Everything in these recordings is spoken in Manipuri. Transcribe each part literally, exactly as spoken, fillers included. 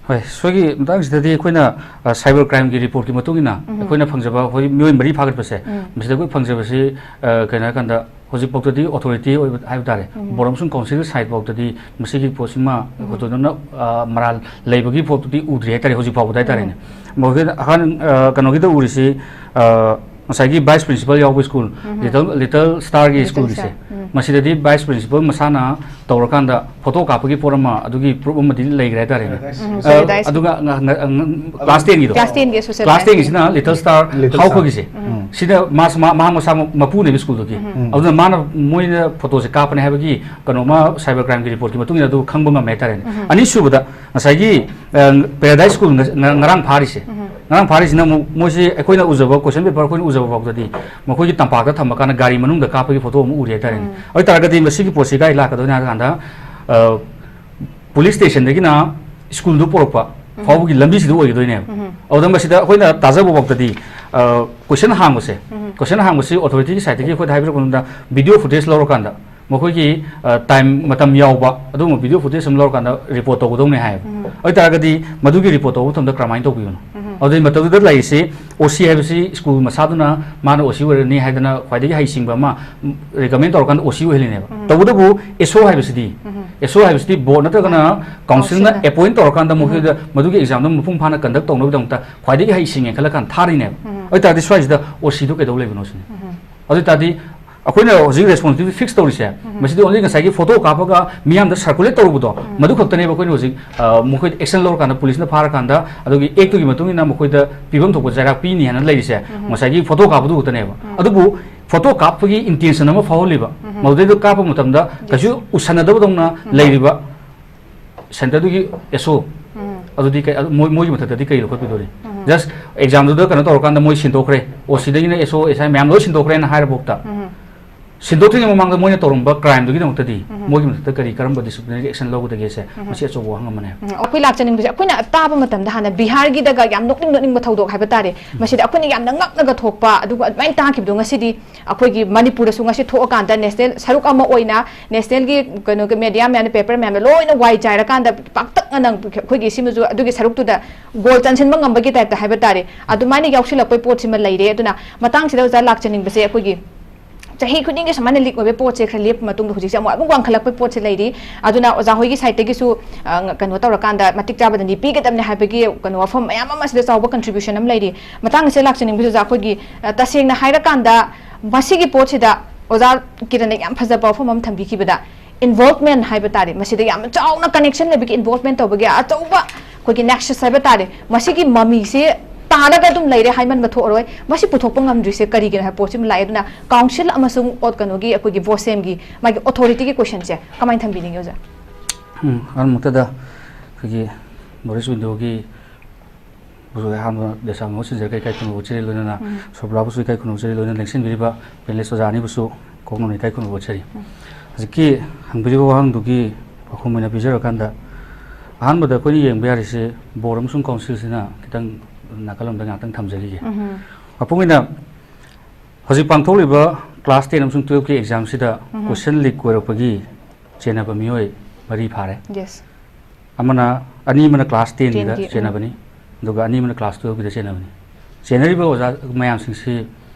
ꯍꯣꯏ, ꯁꯣꯏꯒꯤ ꯃꯇꯥꯡꯁꯤꯗꯗꯤ ꯑꯩꯈꯣꯏꯅ, ꯑ, cyber crime ꯒꯤ report ꯀꯤ ꯃꯇꯨꯡ ꯏꯟꯅ ꯎꯝ꯫ ꯑꯩꯈꯣꯏꯅ ꯐꯪꯖꯕ, ꯑꯩꯈꯣꯏ ꯃꯤꯑꯣꯏ ꯃꯔꯤ ꯐꯥꯒꯠꯄꯁꯦ, ꯎꯝ꯫ ꯃꯁꯤꯗ ꯑꯩꯈꯣꯏ ꯐꯪꯖꯕꯁꯤ, ꯑ, ꯀꯩꯅꯣ ꯍꯥꯏꯀꯥꯟꯗ, ꯍꯧꯖꯤꯛꯐꯥꯎꯗꯗꯤ authority ꯑꯣꯏꯕ ꯍꯥꯏꯕ ꯇꯥꯔꯦ, ꯎꯝ꯫ ꯕꯣꯔꯣ ꯑꯃꯁꯨꯡ council ꯒꯤ side ꯐꯥꯎꯗꯗꯤ ꯃꯁꯤꯒꯤ ꯄꯣꯠꯁꯤꯃ ꯎꯝ꯫ ꯊꯣꯏꯗꯣꯛꯅ, ꯑ, ꯃꯔꯥꯜ ꯂꯩꯕꯒꯤ ꯄꯣꯠꯇꯨꯗꯤ ꯎꯗ꯭ꯔꯤ ꯍꯥꯏꯇꯥꯔꯦ, ꯍꯧꯖꯤꯛ ꯐꯥꯎꯕꯗ ꯍꯥꯏꯇꯥꯔꯦꯅꯦ꯫ ꯎꯝ꯫ ꯃꯈꯣꯏꯒꯤ ꯑꯍꯥꯟ-, ꯑ, ꯀꯩꯅꯣꯒꯤꯗ ꯎꯔꯤꯁꯤ, ꯑ, ꯉꯁꯥꯏꯒꯤ vice principal ꯌꯥꯎꯕ school, ꯎꯝ꯫ Little, Little Star ꯒꯤ Little school ꯒꯤꯁꯦ, Star, ꯎꯝ꯫ ꯃꯁꯤꯗꯗꯤ vice principal ꯃꯁꯥꯅ ꯇꯧꯔꯀꯥꯟꯗ photo ꯀꯥꯞꯄꯒꯤ ꯄꯣꯠ ꯑꯃ, ꯑꯗꯨꯒꯤ proof ꯑꯃꯗꯤ ꯂꯩꯈ꯭ꯔꯦ ꯍꯥꯏꯇꯥꯔꯦꯅꯦ꯫ ꯎꯝ, ꯑ, Paradise꯫ ꯑꯗꯨꯒ ꯉ-, ꯉ-, ꯉ-, class ten ꯒꯤꯗꯣ꯫ Class ten ꯒꯤ associate class ten principal꯫ ꯒꯤꯁꯤꯅ Little Star ꯎꯝ꯫ Little Star꯫ ꯍꯥꯎꯈꯣꯒꯤꯁꯦ꯫ ꯎꯝ꯫ ꯁꯤꯗ ꯃꯥꯁ-, ꯃꯥ-, ꯃꯍꯥꯛ ꯃꯁꯥ ꯃꯄꯨꯅꯦꯕ school ꯗꯨꯒꯤ꯫ ꯎꯝ꯫ ꯑꯗꯨꯅ ꯃꯥꯅ, ꯃꯣꯏꯅ photo ꯁꯦ ꯀꯥꯞꯄꯅꯦ ꯍꯥꯏꯕꯒꯤ ꯀꯩꯅꯣꯃ cyber crime ꯒꯤ report ꯀꯤ ꯃꯇꯨꯡ ꯏꯟꯅ ꯑꯗꯨ ꯈꯪꯕ ꯉꯝꯃꯦ ꯍꯥꯏꯇꯥꯔꯦꯅꯦ꯫ ꯎꯝ꯫ ꯑꯅꯤꯁꯨꯕꯗ, ꯉꯁꯥꯏꯒꯤ, ꯑ, Paradise school ꯉ-, ꯉ-, ꯉꯔꯥꯡ ꯐꯥꯔꯤꯁꯦ꯫ ꯎꯝ꯫ ꯉꯔꯥꯡ ꯐꯥꯔꯤꯁꯤꯅ ꯑꯃꯨꯛ ꯃꯣꯏꯁꯦ ꯑꯩꯈꯣꯏꯅ ꯎꯖꯕ question paper ꯑꯩꯈꯣꯏꯅ ꯎꯖꯕ ꯐꯥꯎꯗꯗꯤ ꯃꯈꯣꯏꯒꯤ ꯇꯝꯄꯥꯛꯇ ꯊꯝꯃꯀꯥꯟꯗ ꯒꯥꯔꯤ ꯃꯅꯨꯡꯗ ꯀꯥꯞꯄꯒꯤ photo ꯑꯃ ꯎꯔꯤ ꯍꯥꯏꯇꯥꯔꯦꯅꯦ꯫ ꯎꯝ꯫ ꯑꯗꯨ ꯑꯣꯏꯇꯥꯔꯒꯗꯤ ꯃꯁꯤꯒꯤ ꯄꯣꯠꯁꯤ ꯀꯥꯏ ꯂꯥꯛꯀꯗꯣꯏꯅꯣ ꯍꯥꯏꯔ ꯀꯥꯟꯗ, ꯑ, police station ꯗꯒꯤꯅ school ꯗꯨ ꯄꯨꯔꯛꯄ ꯎꯝ꯫ ꯐꯥꯎꯕꯒꯤ ꯂꯝꯕꯤꯁꯤꯗ ꯑꯣꯏꯒꯗꯣꯏꯅꯦꯕ꯫ ꯎꯝ꯫ ꯑꯗꯨꯗ ꯃꯁꯤꯗ ꯑꯩꯈꯣꯏꯅ ꯇꯥꯖꯕ ꯐꯥꯎꯗꯗꯤ, ꯑ, question ꯍꯥꯡꯕꯁꯦ, ꯎꯝ꯫ Question ꯍꯥꯡꯕꯁꯤ authority ꯒꯤ side ꯇꯒꯤ ꯑꯩꯈꯣꯏꯗ ꯍꯥꯏꯕꯤꯔꯛꯄ ꯃꯇꯝꯗ video footage ꯂꯧꯔꯀꯥꯟꯗ ꯃꯈꯣꯏꯒꯤ, ꯑ, time, ꯃꯇꯝ ꯌꯥꯎꯕ ꯑꯗꯨꯒꯨꯝꯕ video footage ꯑꯃ ꯂꯧꯔꯀꯥꯟꯗ report ꯇꯧꯒꯗꯧꯅꯦ ꯍꯥꯏꯌꯦꯕ꯫ ꯎꯝ꯫ ꯑꯗꯨ ꯑꯣꯏꯇꯥꯔꯒꯗꯤ ꯃꯗꯨꯒꯤ report ꯇꯧꯕ ꯃꯇꯝꯗ ꯀꯔꯝꯍꯥꯏꯅ ꯇꯧꯕꯤꯕꯅꯣ? ꯎꯝ꯫ ꯑꯗꯨꯗꯤ ꯃꯇꯝꯗꯨꯗ ꯂꯩꯔꯤꯁꯤ O C ꯍꯥꯏꯕꯁꯤ school ꯃꯁꯥꯗꯨꯅ ꯃꯥꯅ O C ꯑꯣꯏꯔꯅꯤ ꯍꯥꯏꯗꯅ ꯈ꯭ꯋꯥꯏꯗꯒꯤ ꯍꯩꯁꯤꯡꯕ ꯑꯃ, ꯎꯝ, recommend ꯇꯧꯔꯀꯥꯟꯗ O C ꯑꯣꯏꯍꯜꯂꯤꯅꯦꯕ꯫ ꯎꯝ꯫ ꯇꯧꯕꯇꯕꯨ S O ꯍꯥꯏꯕꯁꯤꯗꯤ, ꯎꯝ꯫ S O ꯍꯥꯏꯕꯁꯤꯗꯤ board ꯅꯠꯇ꯭ꯔꯒꯅ council ꯅ council ꯅ appoint ꯇꯧꯔꯀꯥꯟꯗ ꯎꯝ꯫ ꯃꯈꯣꯏꯗ ꯃꯗꯨꯒꯤ exam ꯗꯣ ꯃꯄꯨꯡ ꯐꯥꯅ conduct ꯇꯧꯅꯕꯒꯤꯗꯃꯛꯇ ꯈ꯭ꯋꯥꯏꯗꯒꯤ ꯍꯩꯁꯤꯡꯉꯦ ꯈꯜꯂꯀꯥꯟꯗ ꯊꯥꯔꯤꯅꯦꯕ꯫ ꯎꯝ꯫ ꯑꯗꯨ ꯑꯣꯏꯇꯥꯔꯗꯤ ꯁ꯭ꯋꯥꯏꯁꯤꯗ O C ꯗꯣ ꯀꯩꯗꯧ ꯂꯩꯕꯅꯣ ꯁꯤꯅꯤ꯫ ꯎꯝ꯫ ꯑꯗꯨ ꯑꯣꯏꯇꯥꯔꯗꯤ ꯑꯩꯈꯣꯏꯅ ꯍꯧꯖꯤꯛ responsibility fix ꯇꯧꯔꯤꯁꯦ, ꯎꯝ꯫ ꯃꯁꯤꯗꯤ only ꯉꯁꯥꯏꯒꯤ photo ꯀꯥꯞꯄꯒ ꯃꯤꯌꯥꯝꯗ circulate ꯇꯧꯔꯨꯕꯗꯣ, ꯎꯝ꯫ ꯃꯗꯨ ꯈꯛꯇꯅꯦꯕ ꯑꯩꯈꯣꯏꯅ ꯍꯧꯖꯤꯛ, ꯑ, ꯃꯈꯣꯏꯗ action ꯂꯧꯔꯀꯥꯟꯗ police ꯅ ꯐꯥꯔꯀꯥꯟꯗ ꯑꯗꯨꯒꯤ act ꯇꯨꯒꯤ ꯃꯇꯨꯡ ꯏꯟꯅ ꯃꯈꯣꯏꯗ ꯄꯤꯐꯝ ꯊꯣꯛꯄ ꯆꯩꯔꯥꯛ ꯄꯤꯅꯤ ꯍꯥꯏꯅ ꯂꯩꯔꯤꯁꯦ꯫ ꯎꯝ꯫ ꯉꯁꯥꯏꯒꯤ photo ꯀꯥꯞꯄꯗꯨ ꯈꯛꯇꯅꯦꯕ꯫ ꯎꯝ꯫ ꯑꯗꯨꯕꯨ photo ꯀꯥꯞꯄꯒꯤ intention ꯑꯃ ꯐꯥꯎꯍꯜꯂꯤꯕ, ꯎꯝ꯫ ꯃꯗꯨꯗꯩꯗ ꯀꯥꯞꯄ ꯃꯇꯝꯗ ꯀꯩꯁꯨ ꯎꯁꯟꯅꯗꯕꯗꯧꯅ ꯎꯝ꯫ ꯂꯩꯔꯤꯕ centre ꯗꯨꯒꯤ S O, ꯎꯝ꯫ ꯑꯗꯨꯗꯤ ꯀꯩ-, ꯑꯗꯨ ꯃꯣꯏ-, ꯃꯣꯏꯒꯤ ꯃꯊꯛꯇꯗꯤ ꯀꯩ ꯂꯧꯈꯠꯄꯤꯗꯣꯔꯤ? ꯎꯝ꯫ Just exam ꯗꯨꯗ ꯀꯩꯅꯣ ꯇꯧꯔꯀꯥꯟꯗ ꯃꯣꯏ ꯁꯤꯟꯗꯣꯛꯈ꯭ꯔꯦ, O C ꯗꯒꯤꯅ S O, S I ꯃꯌꯥꯝ ꯂꯣꯏ ꯁꯤꯟꯗꯣꯛꯈ꯭ꯔꯦꯅ ꯍꯥꯏꯔꯕꯣꯛꯇ, ꯎꯝ꯫ ꯁꯤꯟꯗꯣꯛꯇ꯭ꯔꯤꯉꯩ ꯃꯃꯥꯡꯗ ꯃꯣꯏꯅ ꯇꯧꯔꯝꯕ crimeꯗꯨꯒꯤꯗꯃꯛꯇꯗꯤ ꯎꯝ꯫ ꯃꯣꯏꯒꯤ ꯃꯊꯛꯇ ꯀꯔꯤ, ꯀꯔꯝꯕ disciplinary action ꯂꯧꯒꯗꯒꯦꯁꯦ ꯎꯝ꯫ ꯃꯁꯤ ꯑꯆꯧꯕ ꯋꯥꯍꯪ ꯑꯃꯅꯦ꯫ ꯎꯝ, ꯑꯩꯈꯣꯏ ꯂꯥꯛꯆꯅꯤꯡꯕꯁꯦ, ꯑꯩꯈꯣꯏꯅ ꯇꯥꯕ ꯃꯇꯝꯗ ꯍꯥꯟꯅ ꯕꯤꯍꯥꯔꯒꯤꯗꯒ ꯌꯥꯝ ꯅꯣꯛꯅꯤꯡ ꯅꯣꯛꯅꯤꯡꯕ ꯊꯧꯗꯣꯛ ꯍꯥꯏꯕ ꯇꯥꯔꯦ, ꯎꯝ꯫ ꯃꯁꯤꯗ ꯑꯩꯈꯣꯏꯅ ꯌꯥꯝꯅ ꯉꯛꯅꯒ ꯊꯣꯛꯄ, ꯑꯗꯨꯒ ꯑꯗꯨꯃꯥꯏꯅ ꯇꯥꯈꯤꯕꯗꯣ ꯉꯁꯤꯗꯤ ꯑꯩꯈꯣꯏꯒꯤ ꯃꯅꯤꯄꯨꯔꯗꯁꯨ ꯉꯁꯤ ꯊꯣꯛꯑꯀꯥꯟꯗ national ꯁꯔꯨꯛ ꯑꯃ ꯑꯣꯏꯅ nationalꯒꯤ ꯀꯩꯅꯣꯒꯤ media ꯃꯌꯥꯝꯅ, paper ꯃꯌꯥꯝꯅ ꯂꯣꯏꯅ ꯋꯥꯏ ꯆꯥꯏꯔꯀꯥꯟꯗ ꯄꯥꯛꯇꯛꯅꯅ ꯑꯩꯈꯣꯏꯒꯤ ꯁꯤꯃꯁꯨ ꯑꯗꯨꯒꯤ ꯁꯔꯨꯛꯇꯨꯗ goal ꯆꯟꯁꯤꯟꯕ ꯉꯝꯕꯒꯤ typeꯇ ꯍꯥꯏꯕ ꯇꯥꯔꯦ꯫ ꯑꯗꯨꯃꯥꯏꯅ ꯌꯥꯎꯁꯤꯜꯂꯛꯄꯩ ꯄꯣꯠꯁꯤꯃ ꯂꯩꯔꯦ꯫ ꯑꯗꯨꯅ ꯃꯇꯥꯡꯁꯤꯗ ꯑꯣꯖꯥ ꯂꯥꯛꯆꯅꯤꯡꯕꯁꯦ, ꯑꯩꯈꯣꯏꯒꯤ ꯆꯍꯤ ꯈꯨꯗꯤꯡꯒꯤ ꯁꯨꯃꯥꯏꯅ leak ꯑꯣꯏꯕ ꯄꯣꯠꯁꯦ ꯈꯔ ꯂꯦꯞꯄ ꯃꯇꯨꯡꯗ ꯍꯧꯖꯤꯛꯁꯦ ꯑꯃꯨꯛ ꯑꯃꯨꯛ ꯋꯥꯡꯈꯠꯂꯛꯄꯩ ꯄꯣꯠꯁꯦ ꯂꯩꯔꯤ꯫ ꯑꯗꯨꯅ ꯑꯣꯖꯥ ꯍꯣꯏꯒꯤ sideꯇꯒꯤꯁꯨ, ꯑ, ꯀꯩꯅꯣ ꯇꯧꯔꯀꯥꯟꯗ ꯃꯇꯤꯛ ꯆꯥꯕꯗ ꯅꯤ ꯄꯤꯒꯗꯕꯅꯦ ꯍꯥꯏꯕꯒꯤ ꯀꯩꯅꯣ ꯋꯥꯐꯝ ꯃꯌꯥꯝ ꯑꯃ ꯁꯤꯗ ꯆꯥꯎꯕ contribution ꯑꯃ ꯂꯩꯔꯤ꯫ ꯃꯇꯥꯡ ꯑꯁꯤꯗ ꯂꯥꯛꯆꯅꯤꯡꯕꯁꯦ ꯑꯣꯖꯥ, ꯑꯩꯈꯣꯏꯒꯤ, ꯑ, ꯇꯁꯦꯡꯅ ꯍꯥꯏꯔꯀꯥꯟꯗ ꯃꯁꯤꯒꯤ ꯄꯣꯠꯁꯤꯗ ꯑꯣꯖꯥ ꯀꯤꯔꯟꯅ ꯌꯥꯝ ꯐꯖꯕ ꯋꯥꯐꯝ ꯑꯃ ꯊꯝꯕꯤꯈꯤꯕꯗ, involvement ꯍꯥꯏꯕ ꯇꯥꯔꯦ, ꯃꯁꯤꯗ ꯌꯥꯝꯅ ꯆꯥꯎꯅ connection ꯂꯩꯕꯒꯤ, involvement ꯇꯧꯕꯒꯤ ꯑꯆꯧꯕ ꯑꯩꯈꯣꯏꯒꯤ nexus ꯍꯥꯏꯕ ꯇꯥꯔꯦ, ꯃꯁꯤꯒꯤ ꯃꯃꯤꯁꯦ ꯇꯥꯔꯒ ꯑꯗꯨꯝ ꯂꯩꯔꯦ ꯍꯥꯏꯃꯟꯕ ꯊꯣꯛꯑꯔꯣꯏ꯫ ꯃꯁꯤ ꯄꯨꯊꯣꯛꯄ ꯉꯝꯗ꯭ꯔꯤꯁꯦ ꯀꯔꯤꯒꯤꯅꯣ ꯍꯥꯏꯕ ꯄꯣꯠꯁꯤꯃ ꯂꯥꯛꯑꯦ꯫ ꯑꯗꯨꯅ council ꯑꯃꯁꯨꯡ ꯑꯣ-, ꯀꯩꯅꯣꯒꯤ ꯑꯩꯈꯣꯏꯒꯤ ꯕꯣꯁꯦꯝꯒꯤ ꯃꯥꯒꯤ authorityꯒꯤ questionꯁꯦ ꯀꯃꯥꯏꯅ ꯊꯝꯕꯤꯅꯤꯡꯉꯤ ꯑꯣꯖꯥ? ꯎꯝ, ꯑꯍꯥꯟꯕꯃꯛꯇꯗ ꯑꯩꯈꯣꯏꯒꯤ North East Windowꯒꯤ ꯕꯨꯁꯨ ꯑꯍꯥꯟꯕ ꯗꯦꯁꯥ ꯃꯍꯨꯠ ꯁꯤꯟꯖꯔꯒ ꯏꯀꯥꯏ ꯈꯨꯝꯅꯕ ꯎꯠꯆꯔꯤ, ꯂꯣꯏꯅꯅ ꯎꯝ꯫ ꯁꯣꯕ꯭ꯂꯥꯕꯨꯁꯨ ꯏꯀꯥꯏ ꯈꯨꯝꯅꯕ ꯎꯠꯆꯔꯤ, ꯂꯣꯏꯅꯅ ꯂꯦꯡꯁꯤꯟꯕꯤꯔꯤꯕ panelist ꯑꯣꯖꯥ ꯑꯅꯤꯕꯨꯁꯨ ꯀꯣꯛꯅꯅ ꯏꯀꯥꯏ ꯈꯨꯝꯅꯕ ꯎꯠꯆꯔꯤ꯫ ꯎꯝ꯫ ꯍꯧꯖꯤꯛꯀꯤ ꯍꯪꯕꯤꯔꯤꯕ ꯋꯥꯍꯪꯗꯨꯒꯤ ꯄꯥꯎꯈꯨꯝ ꯑꯣꯏꯅ ꯄꯤꯖꯔꯀꯥꯟꯗ, ꯑꯍꯥꯟꯕꯗ ꯑꯩꯈꯣꯏꯅ ꯌꯦꯡꯕ ꯌꯥꯔꯤꯁꯦ board ꯑꯃꯁꯨꯡ councilꯁꯤꯅ ꯈꯤꯇꯪ ꯅꯥꯀꯜ ꯑꯃꯗ ꯉꯥꯛꯇꯪ ꯊꯝꯖꯈꯤꯒꯦ꯫ ꯎꯝ꯫ ꯃꯄꯨꯡ ꯑꯣꯏꯅ ꯍꯧꯖꯤꯛ ꯄꯥꯡꯊꯣꯛꯂꯤꯕ class ten ꯑꯃꯁꯨꯡ twelveꯀꯤ examꯁꯤꯗ ꯎꯝ꯫ Question leak ꯑꯣꯏꯔꯛꯄꯒꯤ ꯆꯦꯟꯅꯕ ꯃꯤꯑꯣꯏ ꯃꯔꯤ ꯐꯥꯔꯦ꯫ Yes꯫ ꯑꯃꯅ, ꯑꯅꯤ ꯑꯃꯅ class tenꯒꯤꯗ tenꯒꯤ, ꯎꯝ꯫ ꯆꯦꯟꯅꯕꯅꯤ, ꯑꯗꯨꯒ ꯑꯅꯤ ꯑꯃꯅ class twelveꯀꯤꯗ ꯆꯦꯟꯅꯕꯅꯤ꯫ ꯆꯦꯟꯅꯔꯤꯕ ꯑꯣꯖꯥ ꯃꯌꯥꯝꯁꯤꯡꯁꯤ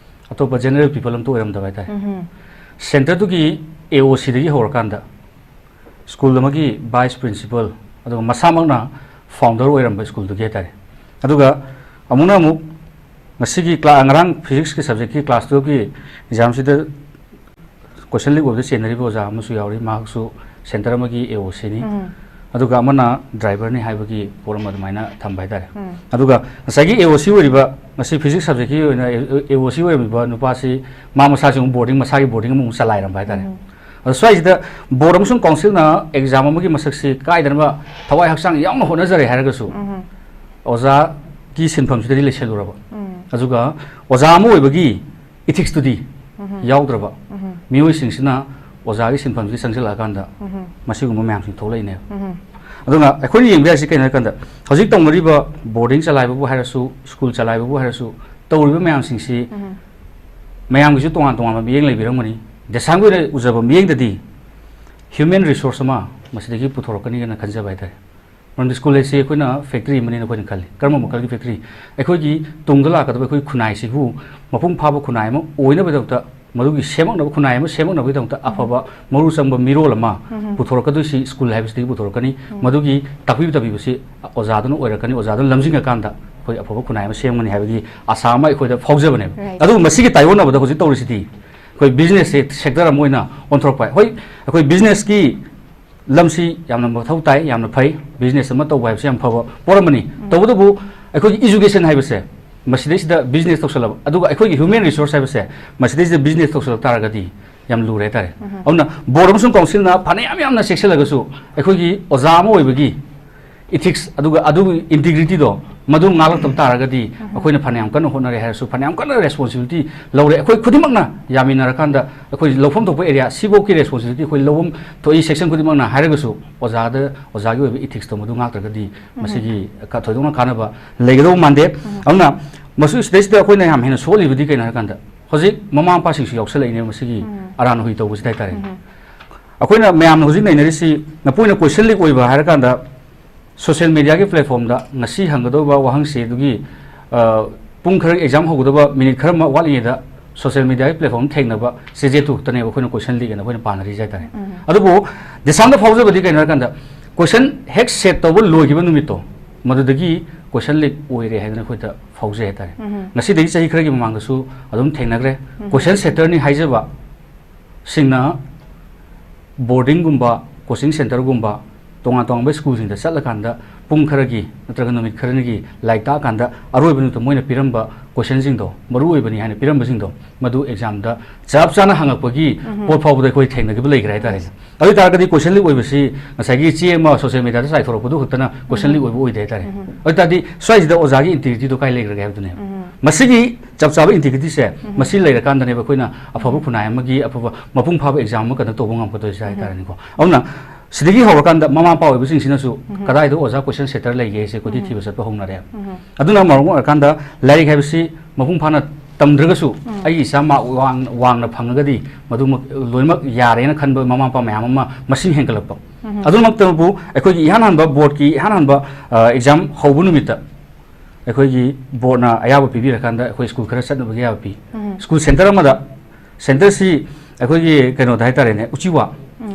ꯑꯇꯣꯞꯄ general people ꯑꯝꯇ ꯑꯣꯏꯔꯝꯗꯕ ꯍꯥꯏꯇꯥꯔꯦ꯫ ꯎꯝ꯫ Centreꯗꯨꯒꯤ AOCꯗꯒꯤ ꯍꯧꯔꯀꯥꯟꯗ school ꯑꯃꯒꯤ vice principal, ꯑꯗꯨꯒ ꯃꯁꯥꯃꯛꯅ founder ꯑꯣꯏꯔꯝꯕ schoolꯗꯨꯒꯤ ꯍꯥꯏꯇꯥꯔꯦ꯫ ꯑꯗꯨꯒ ꯑꯃꯨꯛꯅ ꯑꯃꯨꯛ ꯉꯁꯤꯒꯤ ꯀ꯭ꯂꯥ-, ꯉꯔꯥꯡ physicsꯀꯤ subjectꯀꯤ class twelveꯀꯤ examꯁꯤꯗ question leak ꯑꯣꯏꯕꯗ ꯆꯦꯟꯅꯔꯤꯕ ꯑꯣꯖꯥ ꯑꯃꯁꯨ ꯌꯥꯎꯔꯤ, ꯃꯍꯥꯛꯁꯨ centre ꯑꯃꯒꯤ AOCꯅꯤ꯫ ꯎꯝ꯫ ꯑꯗꯨꯒ ꯑꯃꯅ driverꯅꯤ ꯍꯥꯏꯕꯒꯤ ꯄꯣꯠ ꯑꯃ ꯑꯗꯨꯃꯥꯏꯅ ꯊꯝꯕ ꯍꯥꯏꯇꯥꯔꯦ꯫ ꯎꯝ꯫ ꯑꯗꯨꯒ ꯉꯁꯥꯏꯒꯤ AOC ꯑꯣꯏꯔꯤꯕ, ꯉꯁꯤ physics subjectꯀꯤ ꯑꯣꯏꯅ AOC ꯑꯣꯏꯔꯝꯃꯤꯕ ꯅꯨꯄꯥꯁꯤ ꯃꯥ ꯃꯁꯥꯁꯤ ꯑꯃꯨꯛ boarding, ꯃꯁꯥꯒꯤ boarding ꯑꯃꯃꯨꯛ ꯆꯂꯥꯏꯔꯝꯕ ꯍꯥꯏꯇꯥꯔꯦ꯫ ꯎꯝ꯫ ꯑꯗꯣ ꯁ꯭ꯋꯥꯏꯁꯤꯗ board ꯑꯃꯁꯨꯡ councilꯅ exam ꯑꯃꯒꯤ ꯃꯁꯛꯁꯤ ꯀꯥꯏꯗꯅꯕ ꯊꯋꯥꯏ ꯍꯛꯆꯥꯡ ꯌꯥꯎꯅ ꯍꯣꯠꯅꯖꯔꯦ ꯍꯥꯏꯔꯒꯁꯨ, ꯎꯝ꯫ ꯑꯣꯖꯥꯒꯤ ꯁꯤꯟꯐꯝꯁꯤꯗꯗꯤ ꯂꯩꯁꯜꯂꯨꯔꯕ, ꯎꯝ꯫ ꯑꯗꯨꯒ ꯑꯣꯖꯥ ꯑꯃ ꯑꯣꯏꯕꯒꯤ ethicsꯇꯨꯗꯤ ꯎꯝ꯫ ꯌꯥꯎꯗ꯭ꯔꯕ꯫ ꯎꯝ꯫ ꯃꯤꯑꯣꯏꯁꯤꯡꯁꯤꯅ ꯑꯣꯖꯥꯒꯤ ꯁꯤꯟꯐꯝꯁꯤꯗ ꯆꯪꯁꯤꯜꯂꯛꯑꯀꯥꯟꯗ ꯃꯁꯤꯒꯨꯝꯕ ꯃꯌꯥꯝꯁꯤ ꯊꯣꯛꯂꯛꯏꯅꯦꯕ꯫ ꯑꯗꯨꯅ ꯑꯩꯈꯣꯏꯅ ꯌꯦꯡꯕ ꯌꯥꯔꯤꯁꯤ ꯀꯩꯅꯣ ꯍꯥꯏꯔꯀꯥꯟꯗ, ꯍꯧꯖꯤꯛ ꯇꯧꯅꯔꯤꯕ ꯕꯣꯔꯗꯤꯡ ꯆꯂꯥꯏꯕꯕꯨ ꯍꯥꯏꯔꯁꯨ, ꯁ꯭ꯀꯨꯜ ꯆꯂꯥꯏꯕꯕꯨ ꯍꯥꯏꯔꯁꯨ, ꯇꯧꯔꯤꯕ ꯃꯌꯥꯝꯁꯤꯡꯁꯤ ꯃꯌꯥꯝꯒꯤꯁꯨ ꯇꯣꯉꯥꯟ ꯇꯣꯉꯥꯟꯕ ꯃꯤꯠꯌꯦꯡ ꯂꯩꯕꯤꯔꯝꯒꯅꯤ꯫ ꯗꯦꯁꯥꯝꯒꯤ ꯑꯣꯏꯅ ꯎꯖꯕ ꯃꯤꯠꯌꯦꯡꯗꯗꯤ human resource ꯑꯃ ꯃꯁꯤꯗꯒꯤ ꯄꯨꯊꯣꯔꯛꯀꯅꯤꯅ ꯈꯟꯖꯕ ꯍꯥꯏꯇꯥꯔꯦ꯫ ꯃꯔꯝꯗꯤ ꯁ꯭ꯀꯨꯜ ꯍꯥꯏꯁꯤ ꯑꯩꯈꯣꯏꯅ ꯐꯦꯛꯇꯔꯤ ꯑꯃꯅꯤꯅ ꯑꯩꯈꯣꯏꯅ ꯈꯜꯂꯤ꯫ ꯀꯔꯝꯕ ꯃꯈꯜꯒꯤ ꯐꯦꯛꯇꯔꯤ? ꯑꯩꯈꯣꯏꯒꯤ ꯇꯨꯡꯗ ꯂꯥꯛꯀꯗꯕ ꯑꯩꯈꯣꯏ ꯈꯨꯟꯅꯥꯏꯁꯤꯕꯨ ꯃꯄꯨꯡ ꯐꯥꯕ ꯈꯨꯟꯅꯥꯏ ꯑꯃ ꯑꯣꯏꯅꯕꯒꯤꯗꯃꯛꯇ, ꯃꯗꯨꯒꯤ ꯁꯦꯝꯃꯛꯅꯕ, ꯈꯨꯟꯅꯥꯏ ꯑꯃ ꯁꯦꯝꯃꯛꯅꯕꯒꯤꯗꯃꯛꯇ ꯑꯐꯕ ꯃꯔꯨ ꯆꯪꯕ ꯃꯤꯔꯣꯜ ꯑꯃ ꯄꯨꯊꯣꯔꯛꯀꯗꯣꯏꯁꯤ ꯁ꯭ꯀꯨꯜ ꯍꯥꯏꯕꯁꯤꯗꯒꯤ ꯄꯨꯊꯣꯔꯛꯀꯅꯤ꯫ ꯃꯗꯨꯒꯤ ꯇꯥꯛꯄꯤ ꯇꯝꯕꯤꯕꯁꯤ ꯑꯣꯖꯥꯗꯨꯅ ꯑꯣꯏꯔꯛꯀꯅꯤ꯫ ꯑꯣꯖꯥꯗꯨꯅ ꯂꯝꯖꯤꯡꯉꯀꯥꯟꯗ ꯑꯩꯈꯣꯏ ꯑꯐꯕ ꯈꯨꯟꯅꯥꯏ ꯑꯃ ꯁꯦꯝꯒꯅꯤ ꯍꯥꯏꯕꯒꯤ ꯑꯁꯥ ꯑꯃ ꯑꯩꯈꯣꯏꯗ ꯐꯥꯎꯖꯕꯅꯦꯕ꯫ Right. ꯑꯗꯨꯕꯨ ꯃꯁꯤꯒꯤ ꯇꯥꯏꯑꯣꯟꯅꯕꯗ ꯍꯧꯖꯤꯛ ꯇꯧꯔꯤꯁꯤꯗꯤ ꯑꯩꯈꯣꯏ ꯕꯤꯖꯤꯅꯦꯁꯁꯦ ꯁꯦꯛꯇꯔ ꯑꯃ ꯑꯣꯏꯅ ꯑꯣꯟꯊꯣꯔꯛꯄ꯫ ꯍꯣꯏ, ꯑꯩꯈꯣꯏ ꯕꯤꯖꯤꯅꯦꯁꯀꯤ ꯂꯝꯁꯤ ꯌꯥꯝꯅ ꯃꯊꯧ ꯇꯥꯏ, ꯌꯥꯝꯅ ꯐꯩ, ꯕꯤꯖꯤꯅꯦꯁ ꯑꯃ ꯇꯧꯕ ꯍꯥꯏꯕꯁꯤ ꯌꯥꯝ ꯐꯕ ꯄꯣꯠ ꯑꯃꯅꯤ꯫ ꯇꯧꯕꯇꯕꯨ ꯑꯩꯈꯣꯏꯒꯤ ꯏꯖꯨꯀꯦꯁꯟ ꯍꯥꯏꯕꯁꯦ ꯃꯁꯤꯗꯩꯁꯤꯗ ꯕꯤꯖꯤꯅꯦꯁ ꯇꯧꯁꯜꯂꯕ, ꯑꯗꯨꯒ ꯑꯩꯈꯣꯏꯒꯤ ꯍ꯭ꯌꯨꯃꯦꯟ ꯔꯤꯁꯣꯔꯁ ꯍꯥꯏꯕꯁꯦ ꯃꯁꯤꯗꯩꯁꯤꯗ ꯕꯤꯖꯤꯅꯦꯁ ꯇꯧꯁꯜꯂꯛ ꯇꯥꯔꯒꯗꯤ ꯌꯥꯝ ꯂꯨꯔꯦ ꯍꯥꯏꯇꯥꯔꯦ꯫ ꯑꯗꯨꯅ ꯕꯣꯔꯗ ꯑꯃꯁꯨꯡ ꯀꯥꯎꯟꯁꯤꯜꯅ ꯐꯅꯌꯥꯝ ꯌꯥꯝꯅ ꯆꯦꯛꯁꯤꯜꯂꯒꯁꯨ ꯑꯩꯈꯣꯏꯒꯤ ꯑꯣꯖꯥ ꯑꯃ ꯑꯣꯏꯕꯒꯤ ꯏꯊꯤꯛꯁ, ꯑꯗꯨꯒ ꯑꯗꯨꯒꯤ ꯏꯟꯇꯤꯒ꯭ꯔꯤꯇꯤꯗꯣ ꯃꯗꯨ ꯉꯥꯛꯂꯛꯇꯕ ꯇꯥꯔꯒꯗꯤ ꯑꯩꯈꯣꯏꯅ ꯐꯅꯌꯥꯝ ꯀꯟꯅ ꯍꯣꯠꯅꯔꯦ ꯍꯥꯏꯔꯁꯨ, ꯐꯅꯌꯥꯝ ꯀꯟꯅ ꯔꯦꯁꯄꯣꯟꯁꯤꯕꯤꯂꯤꯇꯤ ꯂꯧꯔꯦ, ꯑꯩꯈꯣꯏ ꯈꯨꯗꯤꯡꯃꯛꯅ ꯌꯥꯃꯤꯟꯅꯔꯀꯥꯟꯗ ꯑꯩꯈꯣꯏ ꯂꯧꯐꯝ ꯊꯣꯛꯄ ꯑꯦꯔꯤꯌꯥ ꯁꯤꯐꯧꯒꯤ ꯔꯦꯁꯄꯣꯟꯁꯤꯕꯤꯂꯤꯇꯤ ꯑꯩꯈꯣꯏ ꯂꯧꯐꯝ ꯊꯣꯛꯏ, ꯁꯦꯛꯁꯟ ꯈꯨꯗꯤꯡꯃꯛꯅ ꯍꯥꯏꯔꯒꯁꯨ ꯑꯣꯖꯥꯗ, ꯑꯣꯖꯥꯒꯤ ꯑꯣꯏꯕ ꯏꯊꯤꯛꯁꯇꯣ ꯃꯗꯨ ꯉꯥꯛꯇ꯭ꯔꯒꯗꯤ ꯃꯁꯤꯒꯤ ꯀ-, ꯊꯣꯏꯗꯣꯛꯅ ꯀꯥꯟꯅꯕ ꯂꯩꯒꯗꯧꯕ ꯃꯥꯟꯗꯦ꯫ ꯑꯗꯨꯅ ꯃꯁꯤ ꯁꯤꯗꯩꯁꯤꯗ ꯑꯩꯈꯣꯏꯅ ꯌꯥꯝ ꯍꯦꯟꯅ ꯁꯣꯛꯍꯜꯂꯤꯕꯗꯤ ꯀꯩꯅꯣ ꯍꯥꯏꯔꯀꯥꯟꯗ, ꯍꯧꯖꯤꯛ ꯃꯃꯥ ꯃꯄꯥꯁꯤꯡꯁꯨ ꯌꯥꯎꯁꯜꯂꯛꯏꯅꯦꯕ ꯃꯁꯤꯒꯤ ꯑꯔꯥꯟ ꯑꯍꯨꯏ ꯇꯧꯕꯁꯤꯗ ꯍꯥꯏꯇꯥꯔꯦ꯫ ꯑꯩꯈꯣꯏꯅ ꯃꯌꯥꯝꯅ ꯍꯧꯖꯤꯛ ꯅꯩꯅꯔꯤꯁꯤ, ꯃꯄꯨꯅ ꯀꯣꯏꯁꯟ ꯂꯤꯛ ꯑꯣꯏꯕ ꯍꯥꯏꯔꯀꯥꯟꯗ, ꯁꯣꯁꯤꯌꯦꯜ ꯃꯦꯗꯤꯌꯥꯒꯤ ꯄ꯭ꯂꯦꯠꯐꯣꯝꯗ ꯉꯁꯤ ꯍꯪꯒꯗꯧꯕ ꯋꯥꯍꯪꯁꯦ ꯑꯗꯨꯒꯤ, ꯑ, ꯄꯨꯡ ꯈꯔ, ꯑꯦꯛꯖꯥꯝ ꯍꯧꯒꯗꯕ ꯃꯤꯅꯤꯠ ꯈꯔ ꯑꯃ ꯋꯥꯠꯂꯤꯉꯩꯗ ꯁꯣꯁꯤꯌꯦꯜ ꯃꯦꯗꯤꯌꯥꯒꯤ ꯄ꯭ꯂꯦꯠꯐꯣꯝ ꯊꯦꯡꯅꯕ ꯆꯦ ꯖꯦ ꯇꯨ ꯈꯛꯇꯅꯦꯕ ꯑꯩꯈꯣꯏꯅ ꯀꯣꯏꯁꯟ ꯂꯤꯛ ꯑꯅ ꯑꯩꯈꯣꯏꯅ ꯄꯥꯅꯔꯤꯁꯦ ꯍꯥꯏꯇꯥꯔꯦ꯫ ꯑꯗꯨꯕꯨ ꯗꯦꯁꯥꯝꯗ ꯐꯥꯎꯖꯕꯗꯤ ꯀꯩꯅꯣ ꯍꯥꯏꯔꯀꯥꯟꯗ, ꯀꯣꯏꯁꯟ ꯍꯦꯛ ꯁꯦꯠ ꯇꯧꯕ ꯂꯣꯏꯈꯤꯕ ꯅꯨꯃꯤꯠꯇꯣ, ꯃꯗꯨꯗꯒꯤ ꯀꯣꯏꯁꯟ ꯂꯤꯛ ꯑꯣꯏꯔꯦ ꯍꯥꯏꯗꯅ ꯑꯩꯈꯣꯏꯗ ꯐꯥꯎꯖꯩ ꯍꯥꯏꯇꯥꯔꯦ꯫ ꯉꯁꯤꯗꯒꯤ ꯆꯍꯤ ꯈꯔꯒꯤ ꯃꯃꯥꯡꯗꯁꯨ ꯑꯗꯨꯝ ꯊꯦꯡꯅꯈ꯭ꯔꯦ꯫ ꯀꯣꯏꯁꯟ ꯁꯦꯠꯇꯔꯅꯤ ꯍꯥꯏꯖꯕ ꯁꯤꯡꯅ ꯕꯣꯔꯗꯤꯡꯒꯨꯝꯕ, ꯀꯣꯆꯤꯡ ꯁꯦꯟꯇꯔꯒꯨꯝꯕ, ꯇꯣꯉꯥꯟ ꯇꯣꯉꯥꯟꯕ ꯁ꯭ꯀꯨꯜꯁꯤꯡꯗ ꯆꯠꯂꯀꯥꯟꯗ ꯄꯨꯡ ꯈꯔꯒꯤ ꯅꯠꯇ꯭ꯔꯒ ꯅꯨꯃꯤꯠ ꯈꯔꯅꯤꯒꯤ ꯂꯥꯏꯔꯤꯛ ꯇꯥꯛꯑꯀꯥꯟꯗ ꯑꯔꯣꯏꯕ ꯅꯨꯃꯤꯠꯇ ꯃꯣꯏꯅ ꯄꯤꯔꯝꯕ ꯀꯣꯏꯁꯟꯁꯤꯡꯗꯣ, ꯃꯔꯨ ꯑꯣꯏꯕꯅꯤ ꯍꯥꯏꯅ ꯄꯤꯔꯝꯕꯁꯤꯡꯗꯣ, ꯃꯗꯨ ꯑꯦꯛꯖꯥꯝꯗ ꯆꯞ ꯆꯥꯅ ꯍꯪꯉꯛꯄꯒꯤ ꯄꯣꯠ ꯐꯥꯎꯕꯗ ꯑꯩꯈꯣꯏ ꯊꯦꯡꯅꯈꯤꯕ ꯂꯩꯈ꯭ꯔꯦ ꯍꯥꯏꯇꯥꯔꯦꯅꯦ꯫ ꯑꯗꯨ ꯑꯣꯏ ꯇꯥꯔꯒꯗꯤ ꯀꯣꯏꯁꯟ ꯂꯤꯛ ꯑꯣꯏꯕꯁꯤ ꯉꯁꯥꯏꯒꯤ ꯆꯦ ꯑꯃ ꯁꯣꯁꯤꯌꯦꯜ ꯃꯦꯗꯤꯌꯥꯗ ꯆꯥꯏꯊꯣꯔꯛꯄꯗꯨ ꯈꯛꯇꯅ ꯀꯣꯏꯁꯟ ꯂꯤꯛ ꯑꯣꯏꯕ ꯑꯣꯏꯗꯦ ꯍꯥꯏꯇꯥꯔꯦ꯫ ꯑꯗꯨ ꯑꯣꯏ ꯇꯥꯔꯗꯤ ꯁ꯭ꯋꯥꯏꯁꯤꯗ ꯑꯣꯖꯥꯒꯤ ꯏꯟꯇꯤꯒ꯭ꯔꯤꯇꯤꯗꯣ ꯀꯥꯏ ꯂꯩꯈ꯭ꯔꯒꯦ ꯍꯥꯏꯕꯗꯨꯅꯦꯕ꯫ ꯃꯁꯤꯒꯤ ꯆꯞ ꯆꯥꯕ ꯏꯟꯇꯤꯒ꯭ꯔꯤꯇꯤꯁꯦ ꯃꯁꯤ ꯂꯩꯔꯀꯥꯟꯗꯅꯦꯕ ꯑꯩꯈꯣꯏꯅ ꯑꯐꯕ ꯈꯨꯟꯅꯥꯏ ꯑꯃꯒꯤ ꯑꯐꯕ ꯃꯄꯨꯡ ꯐꯥꯕ ꯑꯦꯛꯖꯥꯝ ꯑꯃ ꯀꯟꯗꯛ ꯇꯧꯕ ꯉꯝꯒꯗꯣꯏꯁꯦ ꯍꯥꯏꯇꯥꯔꯦꯅꯦꯀꯣ꯫ ꯑꯗꯨꯅ ꯁꯤꯗꯒꯤ ꯍꯧꯔꯀꯥꯟꯗ ꯃꯃꯥ ꯃꯄꯥ ꯑꯣꯏꯕꯁꯤꯡꯁꯤꯅꯁꯨ ꯀꯗꯥꯏꯗ ꯑꯣꯖꯥ ꯀꯣꯏꯁꯟ ꯁꯦꯇꯔ ꯂꯩꯒꯦꯁꯦ ꯀꯣꯏꯊꯤ ꯊꯤꯕ ꯆꯠꯄ ꯍꯧꯅꯔꯦ꯫ ꯑꯗꯨꯅ ꯃꯔꯝ ꯑꯣꯏꯔꯀꯥꯟꯗ ꯂꯥꯏꯔꯤꯛ ꯍꯥꯏꯕꯁꯤ ꯃꯄꯨꯡ ꯐꯥꯅ ꯇꯝꯗ꯭ꯔꯒꯁꯨ ꯑꯩꯒꯤ ꯏꯆꯥ ꯃꯥꯔꯛ ꯋꯥꯡ-, ꯋꯥꯡꯅ ꯐꯪꯉꯒꯗꯤ ꯃꯗꯨꯃꯛ ꯂꯣꯏꯅꯃꯛ ꯌꯥꯔꯦꯅ ꯈꯟꯕ ꯃꯃꯥ ꯃꯄꯥ ꯃꯌꯥꯝ ꯑꯃ ꯃꯁꯤꯡ ꯍꯦꯟꯒꯠꯂꯛꯄ꯫ ꯑꯗꯨꯃꯛꯇꯕꯨ ꯑꯩꯈꯣꯏꯒꯤ ꯏꯍꯥꯟ ꯍꯥꯟꯕ ꯕꯣꯔꯗꯀꯤ ꯏꯍꯥꯟ ꯍꯥꯟꯕ, ꯑ, ꯑꯦꯛꯖꯥꯝ ꯍꯧꯕ ꯅꯨꯃꯤꯠꯇ ꯑꯩꯈꯣꯏꯒꯤ ꯕꯣꯔꯗꯅ ꯑꯌꯥꯕ ꯄꯤꯕꯤꯔꯀꯥꯟꯗ ꯑꯩꯈꯣꯏ ꯁ꯭ꯀꯨꯜ ꯈꯔ ꯆꯠꯅꯕꯒꯤ ꯑꯌꯥꯕ ꯄꯤ꯫ ꯁ꯭ꯀꯨꯜ ꯁꯦꯟꯇꯔ ꯑꯃꯗ, ꯁꯦꯟꯇꯔꯁꯤ ꯑꯩꯈꯣꯏꯒꯤ ꯀꯩꯅꯣꯗ ꯍꯥꯏꯇꯥꯔꯦꯅꯦ, ꯎꯆꯤꯋꯥ,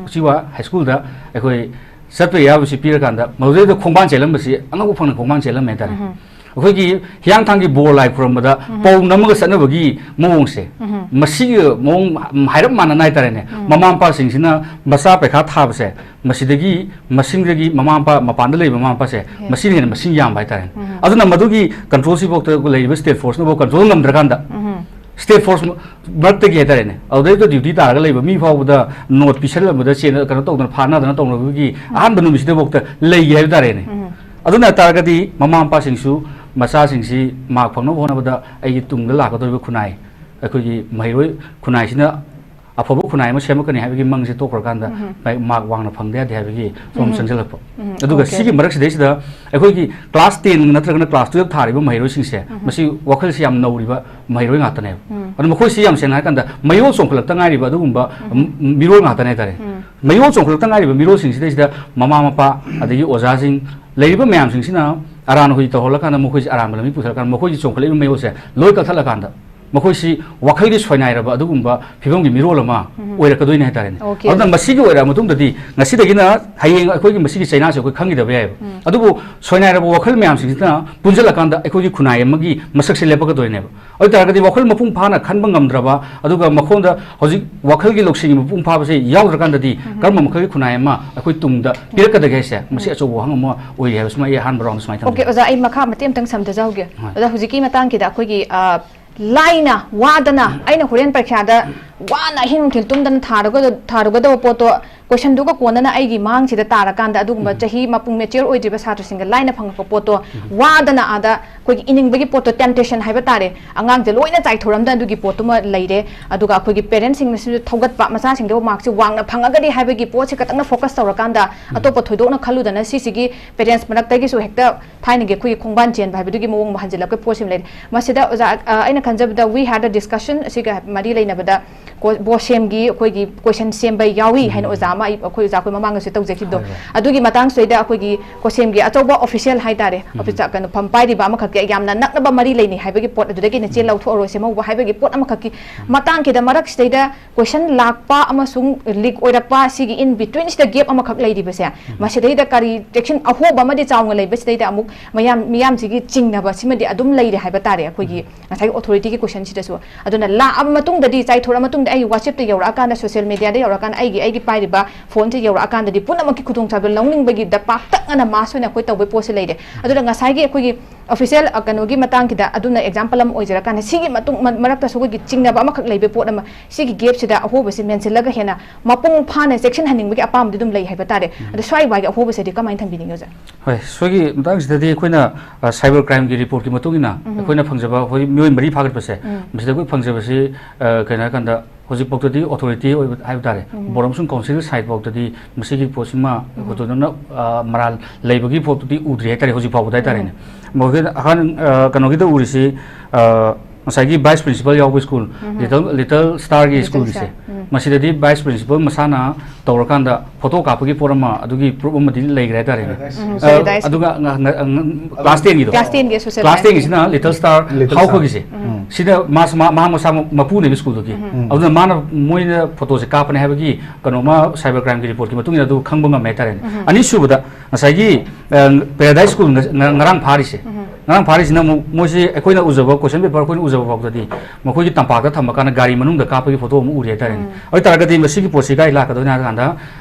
ꯎꯆꯤꯋꯥ ꯍꯥꯏ ꯁ꯭ꯀꯨꯜꯗ ꯑꯩꯈꯣꯏ ꯆꯠꯄ ꯑꯌꯥꯕꯁꯤ ꯄꯤꯔꯀꯥꯟꯗ ꯃꯗꯨꯗꯩꯗ ꯈꯣꯡꯕꯥꯟ ꯆꯦꯜꯂꯝꯕꯁꯤ ꯑꯉꯛꯄ ꯐꯪꯅ ꯈꯣꯡꯕꯥꯟ ꯆꯦꯜꯂꯝꯃꯦ ꯍꯥꯏꯇꯥꯔꯦ꯫ ꯑꯩꯈꯣꯏꯒꯤ ꯍꯤꯌꯥꯡꯊꯥꯡꯒꯤ ꯕꯣꯔ ꯂꯥꯏ ꯈꯨꯔꯝꯕꯗ ꯄꯧ ꯅꯝꯃꯒ ꯆꯠꯅꯕꯒꯤ ꯃꯑꯣꯡꯁꯦ, ꯃꯁꯤꯒꯤ ꯃꯑꯣꯡ ꯍꯥꯏꯔꯞ ꯃꯥꯟꯅꯅ ꯍꯥꯏꯇꯥꯔꯦꯅꯦ, ꯃꯃꯥ ꯃꯄꯥꯁꯤꯡꯁꯤꯅ ꯃꯆꯥ ꯄꯩꯈꯥ ꯊꯥꯕꯁꯦ, ꯃꯁꯤꯗꯒꯤ ꯃꯁꯤꯡꯗꯒꯤ ꯃꯃꯥ ꯃꯄꯥ, ꯃꯄꯥꯟꯗ ꯂꯩꯕ ꯃꯃꯥ ꯃꯄꯥꯁꯦ, ꯃꯁꯤꯅ ꯍꯦꯟꯅ ꯃꯁꯤꯡ ꯌꯥꯝꯕ ꯍꯥꯏꯇꯥꯔꯦ꯫ ꯑꯗꯨꯅ ꯃꯗꯨꯒꯤ ꯀꯟꯇ꯭ꯔꯣꯜꯁꯤꯐꯥꯎꯗ ꯂꯩꯔꯤꯕ ꯁ꯭ꯇꯦꯠ ꯐꯣꯔꯁꯅꯐꯥꯎ ꯀꯟꯇ꯭ꯔꯣꯜ ꯉꯝꯗ꯭ꯔꯀꯥꯟꯗ, ꯁ꯭ꯇꯦꯠ ꯐꯣꯔꯁ ꯃꯔꯛꯇꯒꯤ ꯍꯥꯏꯇꯥꯔꯦꯅꯦ, ꯑꯗꯨꯗꯩꯗ ꯗ꯭ꯌꯨꯇꯤ ꯇꯥꯔꯒ ꯂꯩꯕ ꯃꯤ ꯐꯥꯎꯕꯗ ꯅꯣꯠ ꯄꯤꯁꯜꯂꯝꯕꯗ, ꯆꯦꯟ-, ꯀꯩꯅꯣ ꯇꯧꯗꯅ, ꯐꯥꯅꯗꯅ ꯇꯧꯅꯕꯒꯤ ꯑꯍꯥꯟꯕ ꯅꯨꯃꯤꯠꯁꯤꯗꯐꯥꯎꯗ ꯂꯩꯒꯦ ꯍꯥꯏꯕ ꯇꯥꯔꯦꯅꯦ꯫ ꯑꯗꯨꯅ ꯇꯥꯔꯒꯗꯤ ꯃꯃꯥ ꯃꯄꯥꯁꯤꯡꯁꯨ ꯃꯆꯥꯁꯤꯡꯁꯤ ꯃꯥꯔꯛ ꯐꯪꯅꯕ ꯍꯣꯠꯅꯕꯗ ꯑꯩꯒꯤ ꯇꯨꯡꯗ ꯂꯥꯛꯀꯗꯧꯔꯤꯕ ꯈꯨꯟꯅꯥꯏ, ꯑꯩꯈꯣꯏꯒꯤ ꯃꯍꯩꯔꯣꯏ ꯈꯨꯟꯅꯥꯏꯁꯤꯅ ꯑꯐꯕ ꯈꯨꯟꯅꯥꯏ ꯑꯃ ꯁꯦꯝꯃꯛꯀꯅꯤ ꯍꯥꯏꯕꯒꯤ ꯃꯪꯁꯦ ꯇꯣꯛꯈ꯭ꯔꯀꯥꯟꯗ ꯃꯥꯔꯛ ꯋꯥꯡꯅ ꯐꯪꯗ ꯌꯥꯗꯦ ꯍꯥꯏꯕꯒꯤ ꯁꯣꯝ ꯆꯪꯁꯤꯜꯂꯛꯄ꯫ ꯑꯗꯨꯒ OK꯫ ꯁꯤꯒꯤ ꯃꯔꯛꯁꯤꯗꯩꯁꯤꯗ ꯑꯩꯈꯣꯏꯒꯤ ꯀ꯭ꯂꯥꯁ ꯇꯦꯟ ꯅꯠꯇ꯭ꯔꯒꯅ ꯀ꯭ꯂꯥꯁ ꯇꯨꯌꯦꯜꯞ ꯊꯥꯔꯤꯕ ꯃꯍꯩꯔꯣꯏꯁꯤꯡꯁꯦ, ꯃꯁꯤ ꯋꯥꯈꯜꯁꯤ ꯌꯥꯝ ꯅꯧꯔꯤꯕ ꯃꯍꯩꯔꯣꯏ ꯉꯥꯛꯇꯅꯦꯕ꯫ ꯑꯗꯨ ꯃꯈꯣꯏꯁꯤ ꯌꯥꯝ ꯁꯦꯡꯅ ꯍꯥꯏꯔꯀꯥꯟꯗ ꯃꯌꯣꯜ ꯆꯣꯡꯈꯠꯂꯛꯇ ꯉꯥꯏꯔꯤꯕ ꯑꯗꯨꯒꯨꯝꯕ ꯃꯤꯔꯣꯜ ꯉꯥꯛꯇꯅꯦ ꯍꯥꯏꯇꯥꯔꯦ꯫ ꯃꯌꯣꯜ ꯆꯣꯡꯈꯠꯂꯛꯇ ꯉꯥꯏꯔꯤꯕ ꯃꯤꯔꯣꯜꯁꯤꯡꯁꯤꯗꯩꯁꯤꯗ ꯃꯃꯥ ꯃꯄꯥ, ꯑꯗꯒꯤ ꯑꯣꯖꯥꯁꯤꯡ, ꯂꯩꯔꯤꯕ ꯃꯌꯥꯝꯁꯤꯡꯁꯤꯅ ꯑꯔꯥꯟ ꯍꯨꯏ ꯇꯧꯍꯜꯂꯀꯥꯟꯗ, ꯃꯈꯣꯏꯁꯤ ꯑꯔꯥꯟꯕ ꯂꯝꯕꯤ ꯄꯨꯁꯜꯂꯀꯥꯟꯗ, ꯃꯈꯣꯏꯁꯤ ꯆꯣꯡꯈꯠꯂꯛꯏꯕ ꯃꯌꯣꯜꯁꯦ ꯂꯣꯏ ꯀꯛꯊꯠꯂꯀꯥꯟꯗ, ꯃꯈꯣꯏꯁꯤ ꯋꯥꯈꯜꯒꯤ ꯁꯣꯏꯅꯥꯏꯔꯕ ꯑꯗꯨꯒꯨꯝꯕ ꯐꯤꯕꯝꯒꯤ ꯃꯤꯔꯣꯜ ꯑꯃ ꯑꯣꯏꯔꯛꯀꯗꯣꯏꯅꯦ ꯍꯥꯏꯇꯥꯔꯦꯅꯦ꯫ OK꯫ ꯑꯗꯨꯅ ꯃꯁꯤꯒꯤ ꯑꯣꯏꯔꯛꯑ ꯃꯇꯨꯡꯗꯗꯤ ꯉꯁꯤꯗꯒꯤꯅ ꯍꯌꯦꯡ ꯑꯩꯈꯣꯏꯒꯤ ꯃꯁꯤꯒꯤ ꯆꯩꯅꯥꯁꯦ ꯑꯩꯈꯣꯏ ꯈꯪꯈꯤꯗꯕ ꯌꯥꯏꯑꯕ꯫ ꯑꯗꯨꯕꯨ ꯁꯣꯏꯅꯥꯏꯔꯕ ꯋꯥꯈꯜ ꯃꯌꯥꯝꯁꯤꯡꯁꯤꯅ ꯄꯨꯟꯁꯤꯜꯂꯀꯥꯟꯗ ꯑꯩꯈꯣꯏꯒꯤ ꯈꯨꯟꯅꯥꯏ ꯑꯃꯒꯤ ꯃꯁꯛꯁꯦ ꯂꯦꯞꯄꯛꯀꯗꯣꯏꯅꯦꯕ꯫ ꯑꯗꯨ ꯑꯣꯏꯇꯥꯔꯒꯗꯤ ꯋꯥꯈꯜ ꯃꯄꯨꯡ ꯐꯥꯅ ꯈꯟꯕ ꯉꯝꯗ꯭ꯔꯕ, ꯑꯗꯨꯒ ꯃꯈꯣꯟꯗ ꯍꯧꯖꯤꯛ ꯋꯥꯈꯜꯒꯤ ꯂꯧꯁꯤꯡꯒꯤ ꯃꯄꯨꯡ ꯐꯥꯕꯁꯦ ꯌꯥꯎꯗ꯭ꯔꯀꯥꯟꯗꯗꯤ ꯀꯔꯝꯕ ꯃꯈꯜꯒꯤ ꯈꯨꯟꯅꯥꯏ ꯑꯃ ꯑꯩꯈꯣꯏ ꯇꯨꯡꯗ ꯄꯤꯔꯛꯀꯗꯒꯦ ꯍꯥꯏꯁꯦ, ꯃꯁꯤ ꯑꯆꯧꯕ ꯋꯥꯍꯪ ꯑꯃ ꯑꯣꯏꯔꯤ ꯍꯥꯏꯕꯁꯤꯃ ꯑꯩ ꯑꯍꯥꯟꯕ ꯔꯥꯎꯟꯗ ꯁꯨꯃꯥꯏꯅ OK, ꯊꯝꯖꯒꯦ꯫ ꯑꯣꯖꯥ, ꯑꯩ ꯃꯈꯥ ꯃꯇꯦꯛ ꯑꯃꯇꯪ ꯁꯝꯊꯖꯍꯧꯒꯦ꯫ ꯍꯣꯏ꯫ ꯑꯣꯖꯥ, ꯍꯧꯖꯤꯛꯀꯤ ꯃꯇꯥꯡꯁꯤꯗ ꯑꯩꯈꯣꯏꯒꯤ, ꯑ, ꯂꯥꯏꯅ ꯋꯥꯗꯅ ꯑꯩꯅ ꯍꯣꯔꯦꯟ ꯄꯔꯤꯈ꯭ꯌꯥꯗ ꯋꯥꯅ ꯑꯍꯤꯡ ꯅꯨꯡꯊꯤꯜ ꯇꯨꯝꯗꯅ ꯊꯥꯔꯨꯒꯗ-, ꯊꯥꯔꯨꯒꯗꯕ ꯄꯣꯠꯇꯣ ꯀꯣꯏꯁꯟꯗꯨꯒ ꯀꯣꯟꯅꯅ ꯑꯩꯒꯤ ꯃꯥꯡꯁꯤꯗ ꯇꯥꯔꯀꯥꯟꯗ ꯑꯗꯨꯒꯨꯝꯕ ꯎꯝ꯫ ꯆꯍꯤ ꯃꯄꯨꯡ mature ꯑꯣꯏꯗ꯭ꯔꯤꯕ ꯁꯥꯇ꯭ꯔꯁꯤꯡꯒ ꯂꯥꯏꯅ ꯐꯪꯉꯛꯄ ꯄꯣꯠꯇꯣ ꯎꯝ꯫ ꯋꯥꯗꯅ ꯑꯥꯗ ꯑꯩꯈꯣꯏꯒꯤ ꯏꯅꯤꯡꯕꯒꯤ ꯄꯣꯠꯇꯣ, temptation ꯍꯥꯏꯕ ꯇꯥꯔꯦ, ꯑꯉꯥꯡꯁꯦ ꯂꯣꯏꯅ ꯆꯥꯏꯊꯣꯔꯝꯗ ꯑꯗꯨꯒꯤ ꯄꯣꯠꯇꯨꯃ ꯂꯩꯔꯦ꯫ ꯑꯗꯨꯒ ꯑꯩꯈꯣꯏꯒꯤ parents ꯁꯤꯡꯅꯁꯨ ꯊꯧꯒꯠꯄ, ꯃꯆꯥꯁꯤꯡꯗꯣ mark ꯁꯦ ꯋꯥꯡꯅ ꯐꯪꯉꯒꯗꯤ ꯍꯥꯏꯕꯒꯤ ꯄꯣꯠꯁꯦ ꯈꯛꯇꯪꯅ focus ꯇꯧꯔꯀꯥꯟꯗ ꯎꯝ꯫ ꯑꯇꯣꯞꯄ ꯊꯣꯏꯗꯣꯛꯅ ꯈꯜꯂꯨꯗꯅ ꯁꯤꯁꯤꯒꯤ parents ꯃꯔꯛꯇꯒꯤꯁꯨ ꯍꯦꯛꯇ ꯊꯥꯏꯅꯒꯤ ꯑꯩꯈꯣꯏꯒꯤ ꯈꯣꯡꯕꯥꯟ ꯆꯦꯟꯕ ꯍꯥꯏꯕꯗꯨꯒꯤ ꯃꯑꯣꯡ ꯑꯃ ꯍꯟꯖꯤꯜꯂꯛꯄꯒꯤ ꯄꯣꯠꯁꯤꯃ ꯂꯩꯔꯦ꯫ ꯃꯁꯤꯗ ꯑꯣꯖꯥ, ꯑ, ꯑꯩꯅ ꯈꯟꯖꯕꯗ we had a discussion ꯑꯁꯤꯒ ꯃꯔꯤ ꯂꯩꯅꯕꯗ ꯀꯣ-, BOSEM ꯒꯤ ꯑꯩꯈꯣꯏꯒꯤ question ꯁꯦꯝꯕ ꯌꯥꯎꯏ ꯍꯥꯏꯅ ꯎꯝ꯫ ꯑꯣꯖꯥ ꯑꯃ ꯑꯩ, ꯑꯩꯈꯣꯏ ꯑꯣꯖꯥ ꯑꯩꯈꯣꯏ ꯃꯃꯥꯡꯗꯁꯨ ꯇꯧꯖꯈꯤꯕꯗꯣ, ꯍꯣꯏ, ꯍꯣꯏ꯫ ꯑꯗꯨꯒꯤ ꯃꯇꯥꯡꯁꯤꯗꯩꯗ ꯑꯩꯈꯣꯏꯒꯤ BOSEM ꯒꯤ ꯑꯆꯧꯕ official ꯍꯥꯏꯇꯥꯔꯦ, ꯎꯝ꯫ office ꯀꯩꯅꯣ ꯐꯝ ꯄꯥꯏꯔꯤꯕ ꯑꯃꯈꯛꯀꯤ ꯌꯥꯝꯅ ꯅꯛꯅꯕ ꯃꯔꯤ ꯂꯩꯅꯩ ꯍꯥꯏꯕꯒꯤ ꯄꯣꯠ ꯑꯗꯨꯗꯒꯤ ꯅꯆꯦ ꯎꯝ꯫ ꯂꯧꯊꯣꯛꯑꯔꯣꯏ, ꯁꯦꯝꯍꯧꯕ ꯍꯥꯏꯕꯒꯤ ꯄꯣꯠ ꯑꯃꯈꯛꯀꯤ ꯎꯝ꯫ ꯃꯇꯥꯡꯒꯤꯗ ꯃꯔꯛꯁꯤꯗꯩꯗ question ꯂꯥꯛꯄ ꯑꯃꯁꯨꯡ leak ꯑꯣꯏꯔꯛꯄ ꯁꯤꯒꯤ in between ꯁꯤꯗ gap ꯑꯃꯈꯛ ꯂꯩꯔꯤꯕꯁꯦ, ꯎꯝ꯫ ꯃꯁꯤꯗꯩꯗ ꯀꯔꯤ action ꯑꯍꯣꯕ ꯑꯃꯗꯤ ꯆꯥꯎꯅ ꯂꯩꯕꯁꯤꯗꯩꯗ ꯑꯃꯨꯛ ꯃꯌꯥꯝ, ꯃꯤꯌꯥꯝꯁꯤꯒꯤ ꯆꯤꯡꯅꯕ ꯁꯤꯃꯗꯤ ꯑꯗꯨꯝ ꯂꯩꯔꯦ ꯍꯥꯏꯕ ꯇꯥꯔꯦ ꯑꯩꯈꯣꯏꯒꯤ ꯎꯝ꯫ ꯉꯁꯥꯏꯒꯤ authority ꯒꯤ question ꯁꯤꯗꯁꯨ꯫ ꯑꯗꯨꯅ ꯂꯥꯛꯑꯕ ꯃꯇꯨꯡꯗꯗꯤ, ꯆꯥꯏꯊꯣꯔꯛꯑ ꯃꯇꯨꯡꯗ ꯑꯩꯒꯤ WhatsApp ꯇ ꯌꯧꯔꯛꯑꯀꯥꯟꯗ, social media ꯗ ꯌꯧꯔꯛꯑꯀꯥꯟꯗ ꯑꯩꯒꯤ, ꯑꯩꯒꯤ ꯄꯥꯏꯔꯤꯕ phone ꯁꯦ ꯌꯧꯔꯛꯑꯀꯥꯟꯗꯗꯤ ꯄꯨꯝꯅꯃꯛꯀꯤ ꯈꯨꯗꯣꯡꯆꯥꯕ ꯂꯧꯅꯤꯡꯕꯒꯤꯗ ꯄꯥꯛꯇꯛꯅꯅ mass ꯑꯣꯏꯅ ꯑꯩꯈꯣꯏ ꯇꯧꯕꯒꯤ ꯄꯣꯠꯁꯦ ꯂꯩꯔꯦ꯫ ꯑꯗꯨꯅ ꯉꯁꯥꯏꯒꯤ ꯑꯩꯈꯣꯏꯒꯤ official, ꯑ, ꯀꯩꯅꯣꯒꯤ ꯃꯇꯥꯡꯁꯤꯗ ꯑꯗꯨꯝꯅ example ꯑꯃ ꯑꯣꯏꯖꯔꯀꯥꯟꯗ ꯁꯤꯒꯤ ꯃꯇꯨꯡ ꯃ-, ꯃꯔꯛꯇꯁꯨ ꯑꯩꯈꯣꯏꯒꯤ ꯆꯤꯡꯅꯕ ꯑꯃꯈꯛ ꯂꯩꯕ ꯄꯣꯠ ꯑꯃ, ꯁꯤꯒꯤ gap ꯁꯤꯗ ꯑꯍꯣꯕꯁꯦ ꯃꯦꯟꯁꯤꯜꯂꯒ ꯍꯦꯟꯅ ꯃꯄꯨꯡ ꯐꯥꯅ ꯆꯦꯛꯁꯤꯟꯍꯟꯅꯤꯡꯕꯒꯤ ꯑꯄꯥꯝꯕꯗꯤ ꯑꯗꯨꯝ ꯂꯩ ꯍꯥꯏꯕ ꯇꯥꯔꯦ꯫ ꯎꯝ꯫ ꯑꯗꯣ ꯁ꯭ꯋꯥꯏ ꯋꯥꯏꯒꯤ ꯑꯍꯣꯕꯁꯤꯗꯤ ꯀꯃꯥꯏꯅ ꯊꯝꯕꯤꯅꯤꯡꯉꯤ ꯑꯣꯖꯥ? ꯍꯣꯏ, ꯁ꯭ꯋꯥꯏꯒꯤ ꯃꯇꯥꯡꯁꯤꯗꯗꯤ ꯑꯩꯈꯣꯏꯅ, ꯑ, cyber crime ꯒꯤ report ꯀꯤ ꯃꯇꯨꯡ ꯏꯟꯅ ꯎꯝ꯫ ꯑꯩꯈꯣꯏꯅ ꯐꯪꯖꯕ, ꯑꯩꯈꯣꯏ ꯃꯤꯑꯣꯏ ꯃꯔꯤ ꯐꯥꯒꯠꯄꯁꯦ, ꯎꯝ꯫ ꯃꯁꯤꯗ ꯑꯩꯈꯣꯏ ꯐꯪꯖꯕꯁꯤ, ꯑ, ꯀꯩꯅꯣ ꯍꯥꯏꯔꯀꯥꯟꯗ ꯍꯧꯖꯤꯛꯐꯥꯎꯗꯗꯤ authority ꯑꯣꯏꯕ ꯍꯥꯏꯕ ꯇꯥꯔꯦ, ꯎꯝ꯫ ꯕꯣꯔꯣ ꯑꯃꯁꯨꯡ council side ꯐꯥꯎꯗꯗꯤ ꯃꯁꯤꯒꯤ ꯄꯣꯠꯁꯤꯃ ꯎꯝ꯫ ꯊꯣꯏꯗꯣꯛꯅ, ꯑ, ꯃꯔꯥꯜ ꯂꯩꯕꯒꯤ ꯄꯣꯠꯇꯨꯗꯤ ꯎꯗ꯭ꯔꯤ ꯍꯥꯏꯇꯥꯔꯦ, ꯍꯧꯖꯤꯛ ꯐꯥꯎꯕꯗ ꯍꯥꯏꯇꯥꯔꯦꯅꯦ꯫ ꯎꯝ꯫ ꯃꯈꯣꯏꯗ ꯑꯍꯥꯟ-, ꯑ, ꯀꯩꯅꯣꯒꯤꯗ ꯎꯔꯤꯁꯤ, ꯑ, ꯉꯁꯥꯏꯒꯤ vice principal ꯌꯥꯎꯕ school, ꯎꯝ꯫ Little, Little Star ꯒꯤ Little school ꯒꯤꯁꯦ, Star꯫ ꯎꯝ꯫ ꯃꯁꯤꯗꯗꯤ vice principal ꯃꯁꯥꯅ ꯇꯧꯔꯀꯥꯟꯗ photo ꯀꯥꯞꯄꯒꯤ ꯄꯣꯠ ꯑꯃ, ꯑꯗꯨꯒꯤ proof ꯑꯃꯗꯤ ꯂꯩꯈ꯭ꯔꯦ ꯍꯥꯏꯇꯥꯔꯦꯅꯦ꯫ Paradise꯫ ꯎꯝ, ꯑ, Paradise꯫ ꯑꯗꯨꯒ ꯉ-, ꯉ-, ꯉ-, class ten ꯒꯤꯗꯣ꯫ Class ten ꯒꯤ social class ten science꯫ ꯒꯤꯁꯤꯅ Little Star Little Star꯫ ꯍꯥꯎꯈꯣꯏꯒꯤꯁꯦ꯫ ꯎꯝ꯫ ꯁꯤꯗ ꯃꯥꯁ-, ꯃꯥ-, ꯃꯍꯥꯛ ꯃꯁꯥꯃꯛ ꯃꯄꯨꯅꯦꯕ school ꯗꯨꯒꯤ꯫ ꯎꯝ꯫ ꯑꯗꯨꯅ ꯃꯥꯅ, ꯃꯣꯏꯅ photo ꯁꯦ ꯀꯥꯞꯄꯅꯦ ꯍꯥꯏꯕꯒꯤ ꯀꯩꯅꯣꯃ cyber crime ꯒꯤ report ꯀꯤ ꯃꯇꯨꯡ ꯏꯟꯅ ꯑꯗꯨ ꯈꯪꯕ ꯉꯝꯃꯦ ꯍꯥꯏꯇꯥꯔꯦꯅꯦ꯫ ꯎꯝ꯫ ꯑꯅꯤꯁꯨꯕꯗ, ꯉꯁꯥꯏꯒꯤ, ꯑ, Paradise School ꯉ-, ꯉ-, ꯉꯔꯥꯡ ꯐꯥꯔꯤꯁꯦ꯫ ꯎꯝ꯫ ꯉꯔꯥꯡ ꯐꯥꯔꯤꯁꯤꯅ ꯑꯃꯨꯛ ꯃꯣꯏꯁꯦ ꯑꯩꯈꯣꯏꯅ ꯎꯖꯕ, question paper ꯑꯩꯈꯣꯏꯅ ꯎꯖꯕ ꯐꯥꯎꯗꯗꯤ ꯃꯈꯣꯏꯒꯤ ꯇꯝꯄꯥꯛꯇ ꯊꯝꯕ ꯀꯥꯟꯗ ꯒꯥꯔꯤ ꯃꯅꯨꯡꯗ ꯀꯥꯞꯄꯒꯤ photo ꯑꯃ ꯎꯔꯦ ꯍꯥꯏꯇꯥꯔꯦꯅꯦ꯫ ꯎꯝ꯫ ꯑꯗꯨ ꯑꯣꯏ ꯇꯥꯔꯒꯗꯤ ꯃꯁꯤꯒꯤ ꯄꯣꯠꯁꯤ ꯀꯥꯏ ꯂꯥꯛꯀꯗꯣꯏꯅꯣ ꯍꯥꯏ ꯀꯥꯟꯗ,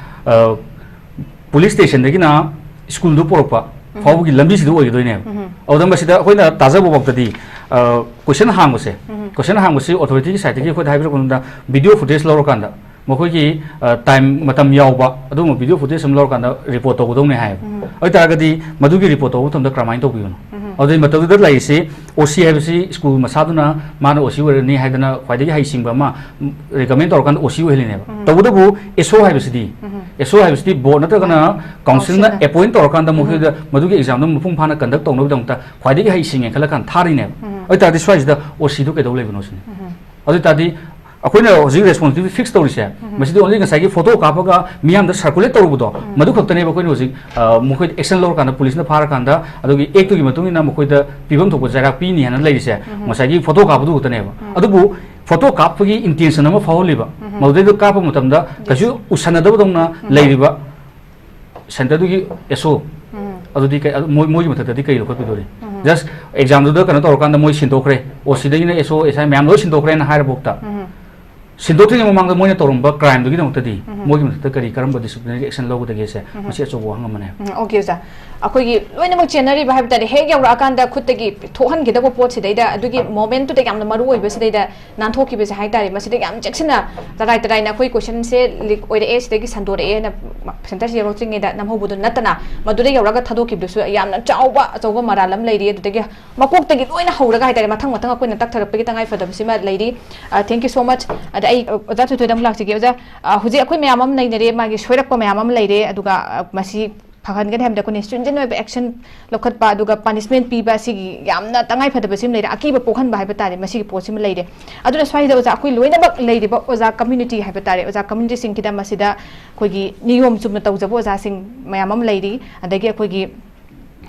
ꯑ, police station ꯗꯒꯤꯅ school ꯗꯨ ꯄꯨꯔꯛꯄ ꯎꯝ꯫ ꯐꯥꯎꯕꯒꯤ ꯂꯝꯕꯤꯁꯤꯗ ꯑꯣꯏꯒꯗꯣꯏꯅꯦꯕ꯫ ꯎꯝ꯫ ꯑꯗꯨꯗ ꯃꯁꯤꯗ ꯑꯩꯈꯣꯏꯅ ꯇꯥꯖꯕ ꯐꯥꯎꯗꯗꯤ, ꯑ, question ꯍꯥꯡꯕꯁꯦ, ꯎꯝ꯫ question ꯍꯥꯡꯕꯁꯤ authority ꯒꯤ side ꯇꯒꯤ ꯑꯩꯈꯣꯏꯗ ꯍꯥꯏꯕꯤꯔꯛꯄ ꯃꯇꯝꯗ video footage ꯂꯧꯔꯀꯥꯟꯗ, ꯃꯈꯣꯏꯒꯤ ꯇꯥꯏꯝ, ꯃꯇꯝ ꯌꯥꯎꯕ ꯑꯗꯨꯒꯨꯝꯕ ꯚꯤꯗꯤꯑꯣ ꯐꯨꯇꯦꯖ ꯑꯃ ꯂꯧꯔꯀꯥꯟꯗ ꯔꯤꯄꯣꯔꯠ ꯇꯧꯒꯗꯧꯅꯦ ꯍꯥꯏꯌꯦꯕ꯫ ꯑꯗꯨ ꯑꯣꯏꯇꯥꯔꯒꯗꯤ ꯃꯗꯨꯒꯤ ꯔꯤꯄꯣꯔꯠ ꯇꯧꯕ ꯃꯇꯝꯗ ꯀꯔꯝꯍꯥꯏꯅ ꯇꯧꯕꯤꯕꯅꯣ? ꯑꯗꯨꯗꯩ ꯃꯇꯝꯗꯨꯗ ꯂꯩꯔꯤꯁꯤ ꯑꯣ ꯁꯤ ꯍꯥꯏꯕꯁꯤ ꯁ꯭ꯀꯨꯜ ꯃꯁꯥꯗꯨꯅ ꯃꯥꯅ ꯑꯣ ꯁꯤ ꯑꯣꯏꯔꯅꯤ ꯍꯥꯏꯗꯅ ꯈ꯭ꯋꯥꯏꯗꯒꯤ ꯍꯩꯁꯤꯡꯕ ꯑꯃ ꯔꯤꯀꯃꯦꯟ ꯇꯧꯔꯀꯥꯟꯗ ꯑꯣ ꯁꯤ ꯑꯣꯏꯍꯜꯂꯤꯅꯦꯕ꯫ ꯇꯧꯕꯇꯕꯨ ꯑꯦꯁ ꯑꯣ ꯍꯥꯏꯕꯁꯤꯗꯤ, ꯑꯦꯁ ꯑꯣ ꯍꯥꯏꯕꯁꯤꯗꯤ ꯕꯣꯔꯗ ꯅꯠꯇ꯭ꯔꯒꯅ ꯀꯥꯎꯟꯁꯤꯜꯅ ꯑꯦꯄꯣꯏꯟ ꯇꯧꯔꯀꯥꯟꯗ ꯃꯈꯣꯏꯗ ꯃꯗꯨꯒꯤ ꯑꯦꯛꯖꯥꯝꯗꯣ ꯃꯄꯨꯡ ꯐꯥꯅ ꯀꯟꯗꯛ ꯇꯧꯅꯕꯒꯤꯗꯃꯛꯇ ꯈ꯭ꯋꯥꯏꯗꯒꯤ ꯍꯩꯁꯤꯡꯉꯦ ꯈꯜꯂꯀꯥꯟꯗ ꯊꯥꯔꯤꯅꯦꯕ꯫ ꯑꯗꯨ ꯑꯣꯏꯇꯥꯔꯗꯤ ꯁ꯭ꯋꯥꯏꯁꯤꯗ ꯑꯣ ꯁꯤꯗꯣ ꯀꯩꯗꯧ ꯂꯩꯕꯅꯣ ꯁꯤꯅꯤ꯫ ꯑꯗꯨ ꯑꯣꯏꯇꯥꯔꯗꯤ ꯑꯩꯈꯣꯏꯅ ꯍꯧꯖꯤꯛ ꯔꯦꯁꯄꯣꯟꯁꯤꯕꯤꯂꯤꯇꯤ ꯐꯤꯛꯁ ꯇꯧꯔꯤꯁꯦ, ꯃꯁꯤꯗꯤ ꯑꯣꯟꯂꯤ ꯉꯁꯥꯏꯒꯤ ꯐꯣꯇꯣ ꯀꯥꯞꯄꯒ ꯃꯤꯌꯥꯝꯗ ꯁꯔꯀꯨꯂꯦꯠ ꯇꯧꯔꯨꯕꯗꯣ, ꯃꯗꯨ ꯈꯛꯇꯅꯦꯕ ꯑꯩꯈꯣꯏꯅ ꯍꯧꯖꯤꯛ, ꯑ, ꯃꯈꯣꯏꯗ ꯑꯦꯛꯁꯟ ꯂꯧꯔꯀꯥꯟꯗ, ꯄꯨꯂꯤꯁꯅ ꯐꯥꯔꯀꯥꯟꯗ, ꯑꯗꯨꯒꯤ ꯑꯦꯛꯇꯨꯒꯤ ꯃꯇꯨꯡ ꯏꯟꯅ ꯃꯈꯣꯏꯗ ꯄꯤꯐꯝ ꯊꯣꯛꯄ ꯆꯩꯔꯥꯛ ꯄꯤꯅꯤ ꯍꯥꯏꯅ ꯂꯩꯔꯤꯁꯦ꯫ ꯉꯁꯥꯏꯒꯤ ꯐꯣꯇꯣ ꯀꯥꯞꯄꯗꯨ ꯈꯛꯇꯅꯦꯕ꯫ ꯑꯗꯨꯕꯨ ꯐꯣꯇꯣ ꯀꯥꯞꯄꯒꯤ ꯏꯟꯇꯦꯟꯁꯟ ꯑꯃ ꯐꯥꯎꯍꯜꯂꯤꯕ, ꯃꯗꯨꯗꯩꯗ ꯀꯥꯞꯄ ꯃꯇꯝꯗ ꯀꯩꯁꯨ ꯎꯁꯟꯅꯗꯕꯗꯧꯅ ꯂꯩꯔꯤꯕ ꯁꯦꯟꯇꯔꯗꯨꯒꯤ ꯑꯦꯁ ꯑꯣ, ꯑꯗꯨꯗꯤ ꯀꯩ-, ꯑꯗꯨ ꯃꯣꯏ, ꯃꯣꯏꯒꯤ ꯃꯊꯛꯇꯗꯤ ꯀꯩ ꯂꯧꯈꯠꯄꯤꯗꯣꯔꯤ? ꯖꯁ ꯑꯦꯛꯖꯥꯝꯗꯨꯗ ꯀꯩꯅꯣ ꯇꯧꯔꯀꯥꯟꯗ ꯃꯣꯏ ꯁꯤꯟꯗꯣꯛꯈ꯭ꯔꯦ, ꯑꯣ ꯁꯤꯗꯒꯤꯅ ꯑꯦꯁ ꯑꯣ, ꯑꯦꯁ ꯑꯥꯏ ꯃꯌꯥꯝ ꯂꯣꯏ ꯁꯤꯟꯗꯣꯛꯈ꯭ꯔꯦꯅ ꯍꯥꯏꯔꯕꯣꯛꯇ, ꯁꯤꯟꯗꯣꯛꯇ꯭ꯔꯤꯉꯩ ꯃꯃꯥꯡꯗ ꯃꯣꯏꯅ ꯇꯧꯔꯝꯕ ꯀ꯭ꯔꯥꯏꯝꯗꯨꯒꯤꯗꯃꯛꯇꯗꯤ ꯃꯣꯏꯒꯤ ꯃꯊꯛꯇ ꯀꯔꯤ, ꯀꯔꯝꯕ ꯗꯤꯁꯤꯄ꯭ꯂꯤꯅꯔꯤ ꯑꯦꯛꯁꯟ ꯂꯧꯒꯗꯒꯦꯁꯦ, ꯃꯁꯤ ꯑꯆꯧꯕ ꯋꯥꯍꯪ ꯑꯃꯅꯦ꯫ ꯎꯝ, ꯑꯣꯀꯦ ꯑꯣꯖꯥ꯫ ꯑꯩꯈꯣꯏꯒꯤ ꯂꯣꯏꯅꯃꯛ ꯆꯦꯟꯅꯔꯤꯕ ꯍꯥꯏꯕ ꯇꯥꯔꯦ, ꯍꯦꯛ ꯌꯧꯔꯛꯑꯀꯥꯟꯗ ꯈꯨꯠꯇꯒꯤ ꯊꯣꯛꯍꯟꯈꯤꯗꯧꯕ ꯄꯣꯠꯁꯤꯗꯩꯗ, ꯑꯗꯨꯒꯤ ꯃꯣꯃꯦꯟꯠꯇꯨꯗ ꯌꯥꯝꯅ ꯃꯔꯨ ꯑꯣꯏꯕꯁꯤꯗꯩꯗ ꯅꯥꯟꯊꯣꯛꯈꯤꯕꯁꯦ ꯍꯥꯏ ꯇꯥꯔꯦ, ꯃꯁꯤꯗ ꯌꯥꯝ ꯆꯦꯛꯁꯤꯟꯅ, ꯇꯔꯥꯏ ꯇꯔꯥꯏꯅ ꯑꯩꯈꯣꯏ ꯀꯣꯏꯁꯟꯁꯦ ꯂꯤꯛ ꯑꯣꯏꯔꯛꯑꯦ, ꯁꯤꯗꯒꯤ ꯁꯟꯗꯣꯔꯛꯑꯦꯅ ꯁꯦꯟꯇꯔꯁꯤ ꯌꯧꯔꯛꯇ꯭ꯔꯤꯉꯩꯗ ꯅꯝꯍꯧꯕꯗꯨ ꯅꯠꯇꯅ, ꯃꯗꯨꯗ ꯌꯧꯔꯒ ꯊꯥꯗꯣꯛꯈꯤꯕꯗꯨꯁꯨ ꯌꯥꯝꯅ ꯆꯥꯎꯕ, ꯑꯆꯧꯕ ꯃꯔꯥꯜ ꯑꯃ ꯂꯩꯔꯤ꯫ ꯑꯗꯨꯗꯒꯤ ꯃꯀꯣꯛꯇꯒꯤ ꯂꯣꯏꯅ ꯍꯧꯔꯒ ꯍꯥꯏ ꯇꯥꯔꯦ, ꯃꯊꯪ ꯃꯊꯪ ꯑꯩꯈꯣꯏꯅ ꯇꯛꯊꯔꯛꯄꯒꯤ ꯇꯉꯥꯏ ꯐꯗꯕꯁꯤꯃ ꯂꯩꯔꯤ꯫ ꯑ, thank you so much꯫ ꯑꯗ ꯑꯩ, ꯑ, ꯑꯣꯖꯥ ꯊꯣꯏꯊꯣꯏꯗ ꯑꯃꯨꯛ ꯂꯥꯛꯆꯒꯦ꯫ ꯑꯣꯖꯥ, ꯑ, ꯍꯧꯖꯤꯛ ꯑꯩꯈꯣꯏ ꯃꯌꯥꯝ ꯑꯃ ꯂꯩꯅꯔꯦ, ꯃꯥꯒꯤ ꯁꯣꯏꯔꯛꯄ ꯃꯌꯥꯝ ꯑꯃ ꯂꯩꯔꯦ, ꯑꯗꯨꯒ, ꯑ, ꯃꯁꯤ ꯐꯍꯟꯒꯅꯤ ꯍꯥꯏꯕꯗ ꯑꯩꯈꯣꯏꯅ stringent ꯑꯣꯏꯕ ꯑꯦꯛꯁꯟ ꯂꯧꯈꯠꯄ, ꯑꯗꯨꯒ ꯄꯅꯤꯁꯃꯦꯟꯠ ꯄꯤꯕ, ꯑꯁꯤꯒꯤ ꯌꯥꯝꯅ ꯇꯉꯥꯏ ꯐꯗꯕꯁꯤ ꯑꯃ ꯂꯩꯔꯦ, ꯑꯀꯤꯕ ꯄꯣꯛꯍꯟꯕ ꯍꯥꯏꯕ ꯇꯥꯔꯦ, ꯃꯁꯤꯒꯤ ꯄꯣꯠꯁꯤꯃ ꯂꯩꯔꯦ꯫ ꯑꯗꯨꯅ ꯁ꯭ꯋꯥꯏꯗ ꯑꯣꯖꯥ, ꯑꯩꯈꯣꯏ ꯂꯣꯏꯅꯃꯛ ꯂꯩꯔꯤꯕ ꯑꯣꯖꯥ ꯀꯝꯃ꯭ꯌꯨꯅꯤꯇꯤ ꯍꯥꯏꯕ ꯇꯥꯔꯦ, ꯑꯣꯖꯥ ꯀꯝꯃ꯭ꯌꯨꯅꯤꯇꯤꯁꯤꯡꯁꯤꯗ ꯃꯁꯤꯗ ꯑꯩꯈꯣꯏꯒꯤ ꯅꯤꯌꯣꯝ ꯆꯨꯝꯅ ꯇꯧꯖꯕ ꯑꯣꯖꯥꯁꯤꯡ ꯃꯌꯥꯝ ꯑꯃ ꯂꯩꯔꯤ, ꯑꯗꯒꯤ ꯑꯩꯈꯣꯏꯒꯤ,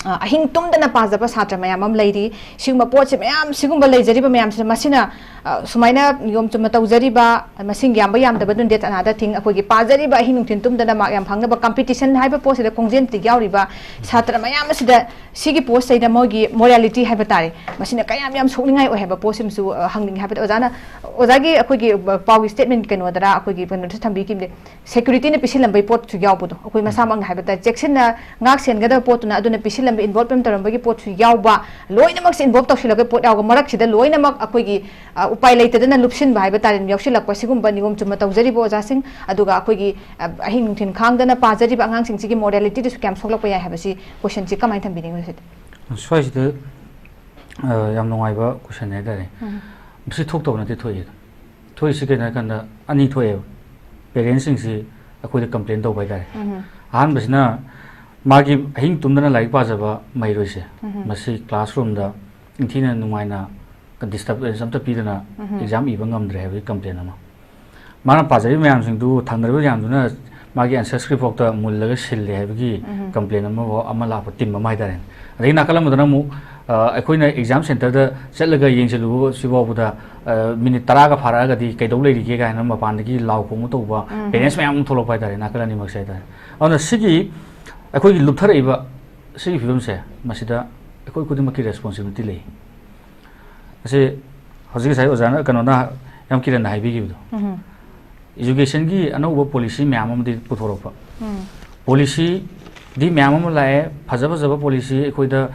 ꯑ, ꯑꯍꯤꯡ ꯇꯨꯝꯗꯅ ꯄꯥꯖꯕ ꯁꯥꯇ꯭ꯔ ꯃꯌꯥꯝ ꯑꯃ ꯂꯩꯔꯤ꯫ ꯁꯤꯒꯨꯝꯕ ꯄꯣꯠꯁꯦ ꯃꯌꯥꯝ, ꯁꯤꯒꯨꯝꯕ ꯂꯩꯖꯔꯤꯕ ꯃꯌꯥꯝꯁꯤꯅ, ꯃꯁꯤꯅ, ꯑ, ꯁꯨꯃꯥꯏꯅ ꯅꯤꯌꯣꯝ ꯆꯨꯝꯅ ꯇꯧꯖꯔꯤꯕ, ꯃꯁꯤꯡ ꯌꯥꯝꯕ ꯌꯥꯝꯗꯕ, ꯑꯗꯨꯅ that's another thing꯫ ꯑꯩꯈꯣꯏꯒꯤ ꯄꯥꯖꯔꯤꯕ, ꯑꯍꯤꯡ ꯅꯨꯡꯊꯤꯜ ꯇꯨꯝꯗꯅ ꯃꯥꯔꯛ ꯌꯥꯝ ꯐꯪꯅꯕ ꯀꯝꯄꯤꯇꯤꯁꯟ ꯍꯥꯏꯕ ꯄꯣꯠꯁꯤꯗ ꯈꯣꯡꯖꯦꯜꯁꯤꯗ ꯌꯥꯎꯔꯤꯕ ꯁꯥꯇ꯭ꯔ ꯃꯌꯥꯝ ꯑꯁꯤꯗ ꯁꯤꯒꯤ ꯄꯣꯁꯁꯤꯗ ꯃꯣꯏꯒꯤ ꯃꯣꯔꯥꯂꯤꯇꯤ ꯍꯥꯏꯕ ꯇꯥꯔꯦ, ꯃꯁꯤꯅ ꯀꯌꯥꯝ ꯌꯥꯝ ꯁꯣꯛꯅꯤꯡꯉꯥꯏ ꯑꯣꯏ ꯍꯥꯏꯕ ꯄꯣꯠꯁꯤꯃꯁꯨ, ꯑ, ꯍꯪꯅꯤꯡꯉꯤ꯫ ꯍꯥꯏꯕꯗꯤ ꯑꯣꯖꯥꯅ, ꯑꯣꯖꯥꯒꯤ ꯑꯩꯈꯣꯏꯒꯤ, ꯑ, ꯄꯥꯎꯒꯤ ꯁ꯭ꯇꯦꯠꯃꯦꯟ ꯀꯩꯅꯣꯗꯔ, ꯑꯩꯈꯣꯏꯒꯤ ꯀꯩꯅꯣꯗꯁꯨ ꯊꯝꯕꯤꯈꯤꯕꯅꯦ, ꯁꯦꯀ꯭ꯌꯨꯔꯤꯇꯤꯅ ꯄꯤꯁꯤꯜꯂꯝꯕꯒꯤ ꯄꯣꯠꯁꯨ ꯌꯥꯎꯕꯗꯣ, ꯑꯩꯈꯣꯏ ꯃꯁꯥꯃꯛꯅ ꯍꯥꯏꯕ ꯇꯥꯔꯦ, ꯆꯦꯛꯁꯤꯟꯅ ꯉꯥꯛ ꯁꯦꯟꯒꯗꯕ ꯄꯣꯠꯇꯨꯅ ꯑꯗꯨꯅ ꯄꯤꯁꯤꯜ- ꯂꯝꯕꯤ involve ꯌꯥꯝ ꯇꯧꯔꯝꯕꯒꯤ ꯄꯣꯠꯁꯨ ꯌꯥꯎꯕ, ꯂꯣꯏꯅꯃꯛꯁꯦ involve ꯇꯧꯁꯤꯜꯂꯒ ꯄꯣꯠ ꯌꯥꯎꯕ ꯃꯔꯛꯁꯤꯗ ꯂꯣꯏꯅꯃꯛ ꯑꯩꯈꯣꯏꯒꯤ, ꯑ, ꯎꯄꯥꯏ ꯂꯩꯇꯗꯅ ꯂꯨꯞꯁꯤꯟꯕ ꯍꯥꯏꯕ ꯇꯥꯔꯦ, ꯌꯥꯎꯁꯤꯜꯂꯛꯄ꯫ ꯁꯤꯒꯨꯝꯕ ꯅꯤꯌꯣꯝ ꯆꯨꯝꯅ ꯇꯧꯖꯔꯤꯕ ꯑꯣꯖꯥꯁꯤꯡ, ꯑꯗꯨꯒ ꯑꯩꯈꯣꯏꯒꯤ, ꯑ, ꯑꯍꯤꯡ ꯅꯨꯡꯊꯤꯜ ꯈꯥꯡꯗꯅ ꯄꯥꯖꯔꯤꯕ ꯑꯉꯥꯡꯁꯤꯡꯁꯤꯒꯤ moralityꯗꯁꯨ ꯀꯌꯥꯝ ꯁꯣꯛꯂꯛꯄ ꯌꯥꯏ ꯍꯥꯏꯕꯁꯤ questionꯁꯤ ꯀꯃꯥꯏꯅ ꯊꯝꯕꯤꯅꯤꯡꯉꯤ ꯁꯤꯗ? ꯁ꯭ꯋꯥꯏꯁꯤꯗ, ꯑ, ꯌꯥꯝ ꯅꯨꯡꯉꯥꯏꯕ question ꯍꯥꯏꯇꯥꯔꯦ꯫ ꯎꯝ꯫ ꯃꯁꯤ ꯊꯣꯛꯇꯕ ꯅꯠꯇꯦ, ꯊꯣꯛꯏ꯫ ꯊꯣꯛꯏꯁꯤ ꯀꯩꯅꯣ ꯍꯥꯏꯀꯥꯟꯗ ꯑꯅꯤ ꯊꯣꯛꯑꯦꯕ꯫ Parentsꯁꯤꯡꯁꯤ ꯑꯩꯈꯣꯏꯗ complain ꯇꯧꯕ ꯍꯥꯏꯇꯥꯔꯦ꯫ ꯎꯝ꯫ ꯑꯍꯥꯟꯕꯁꯤꯅ ꯃꯥꯒꯤ ꯑꯍꯤꯡ ꯇꯨꯝꯗꯅ ꯂꯥꯏꯔꯤꯛ ꯄꯥꯖꯕ ꯃꯍꯩꯔꯣꯏꯁꯦ, ꯎꯝ꯫ ꯃꯁꯤ classroomꯗ ꯅꯤꯡꯊꯤꯅ ꯅꯨꯡꯉꯥꯏꯅ disturbance ꯑꯝꯇ ꯄꯤꯗꯅ ꯎꯝ꯫ Exam ꯏꯕ ꯉꯝꯗ꯭ꯔꯦ ꯍꯥꯏꯕꯒꯤ complain ꯑꯃ꯫ ꯃꯥꯅ ꯄꯥꯖꯔꯤꯕ ꯃꯌꯥꯝꯁꯤꯡꯗꯨ ꯊꯪꯅꯔꯤꯕ ꯃꯌꯥꯝꯗꯨꯅ ꯃꯥꯒꯤ answer script ꯐꯥꯎꯗ ꯃꯨꯜꯂꯒ ꯁꯤꯜꯂꯦ ꯍꯥꯏꯕꯒꯤ ꯎꯝ꯫ Complain ꯑꯃ, ꯑꯃ ꯂꯥꯛꯄ team ꯑꯃ ꯍꯥꯏꯇꯥꯔꯦ꯫ ꯑꯗꯒꯤ ꯅꯥꯀꯜ ꯑꯃꯗꯅ ꯑꯃꯨꯛ, ꯑ, ꯑꯩꯈꯣꯏꯅ exam centreꯗ ꯆꯠꯂꯒ ꯌꯦꯡꯁꯤꯜꯂꯨꯕ ꯁꯤꯐꯥꯎꯕꯗ, ꯑ, minute ꯇꯔꯥꯒ ꯐꯥꯔꯛꯑꯒꯗꯤ ꯀꯩꯗꯧ ꯂꯩꯔꯤꯒꯦ ꯀꯥꯏꯅ ꯃꯄꯥꯟꯗꯒꯤ ꯂꯥꯎ ꯈꯣꯡꯕ ꯇꯧꯕ ꯎꯝ꯫ Parents ꯃꯌꯥꯝ ꯑꯃ ꯊꯣꯛꯂꯛꯄ ꯍꯥꯏꯇꯥꯔꯦ, ꯅꯥꯀꯜ ꯑꯅꯤꯃꯛꯁꯦ ꯍꯥꯏꯇꯥꯔꯦ꯫ ꯑꯗꯨꯅ ꯁꯤꯒꯤ ꯑꯩꯈꯣꯏꯒꯤ ꯂꯨꯞꯊꯔꯛꯏꯕ ꯁꯤꯒꯤ ꯐꯤꯕꯝꯁꯦ, ꯃꯁꯤꯗ ꯑꯩꯈꯣꯏ ꯈꯨꯗꯤꯡꯃꯛꯀꯤ responsibility ꯂꯩ꯫ ꯑꯁꯤ ꯍꯧꯖꯤꯛ ꯉꯁꯥꯏ ꯑꯣꯖꯥꯅ, ꯀꯩꯅꯣꯅ, ꯌꯥꯝ ꯀꯤꯔꯟꯅ ꯍꯥꯏꯕꯤꯈꯤꯕꯗꯣ, ꯎꯝ꯫ Educationꯒꯤ ꯑꯅꯧꯕ policy ꯃꯌꯥꯝ ꯑꯃꯗꯤ ꯄꯨꯊꯣꯔꯛꯄ꯫ ꯎꯝ꯫ Policyꯗꯤ ꯃꯌꯥꯝ ꯑꯃ ꯂꯥꯛꯑꯦ, ꯐꯖ ꯐꯖꯕ policy ꯑꯩꯈꯣꯏꯗ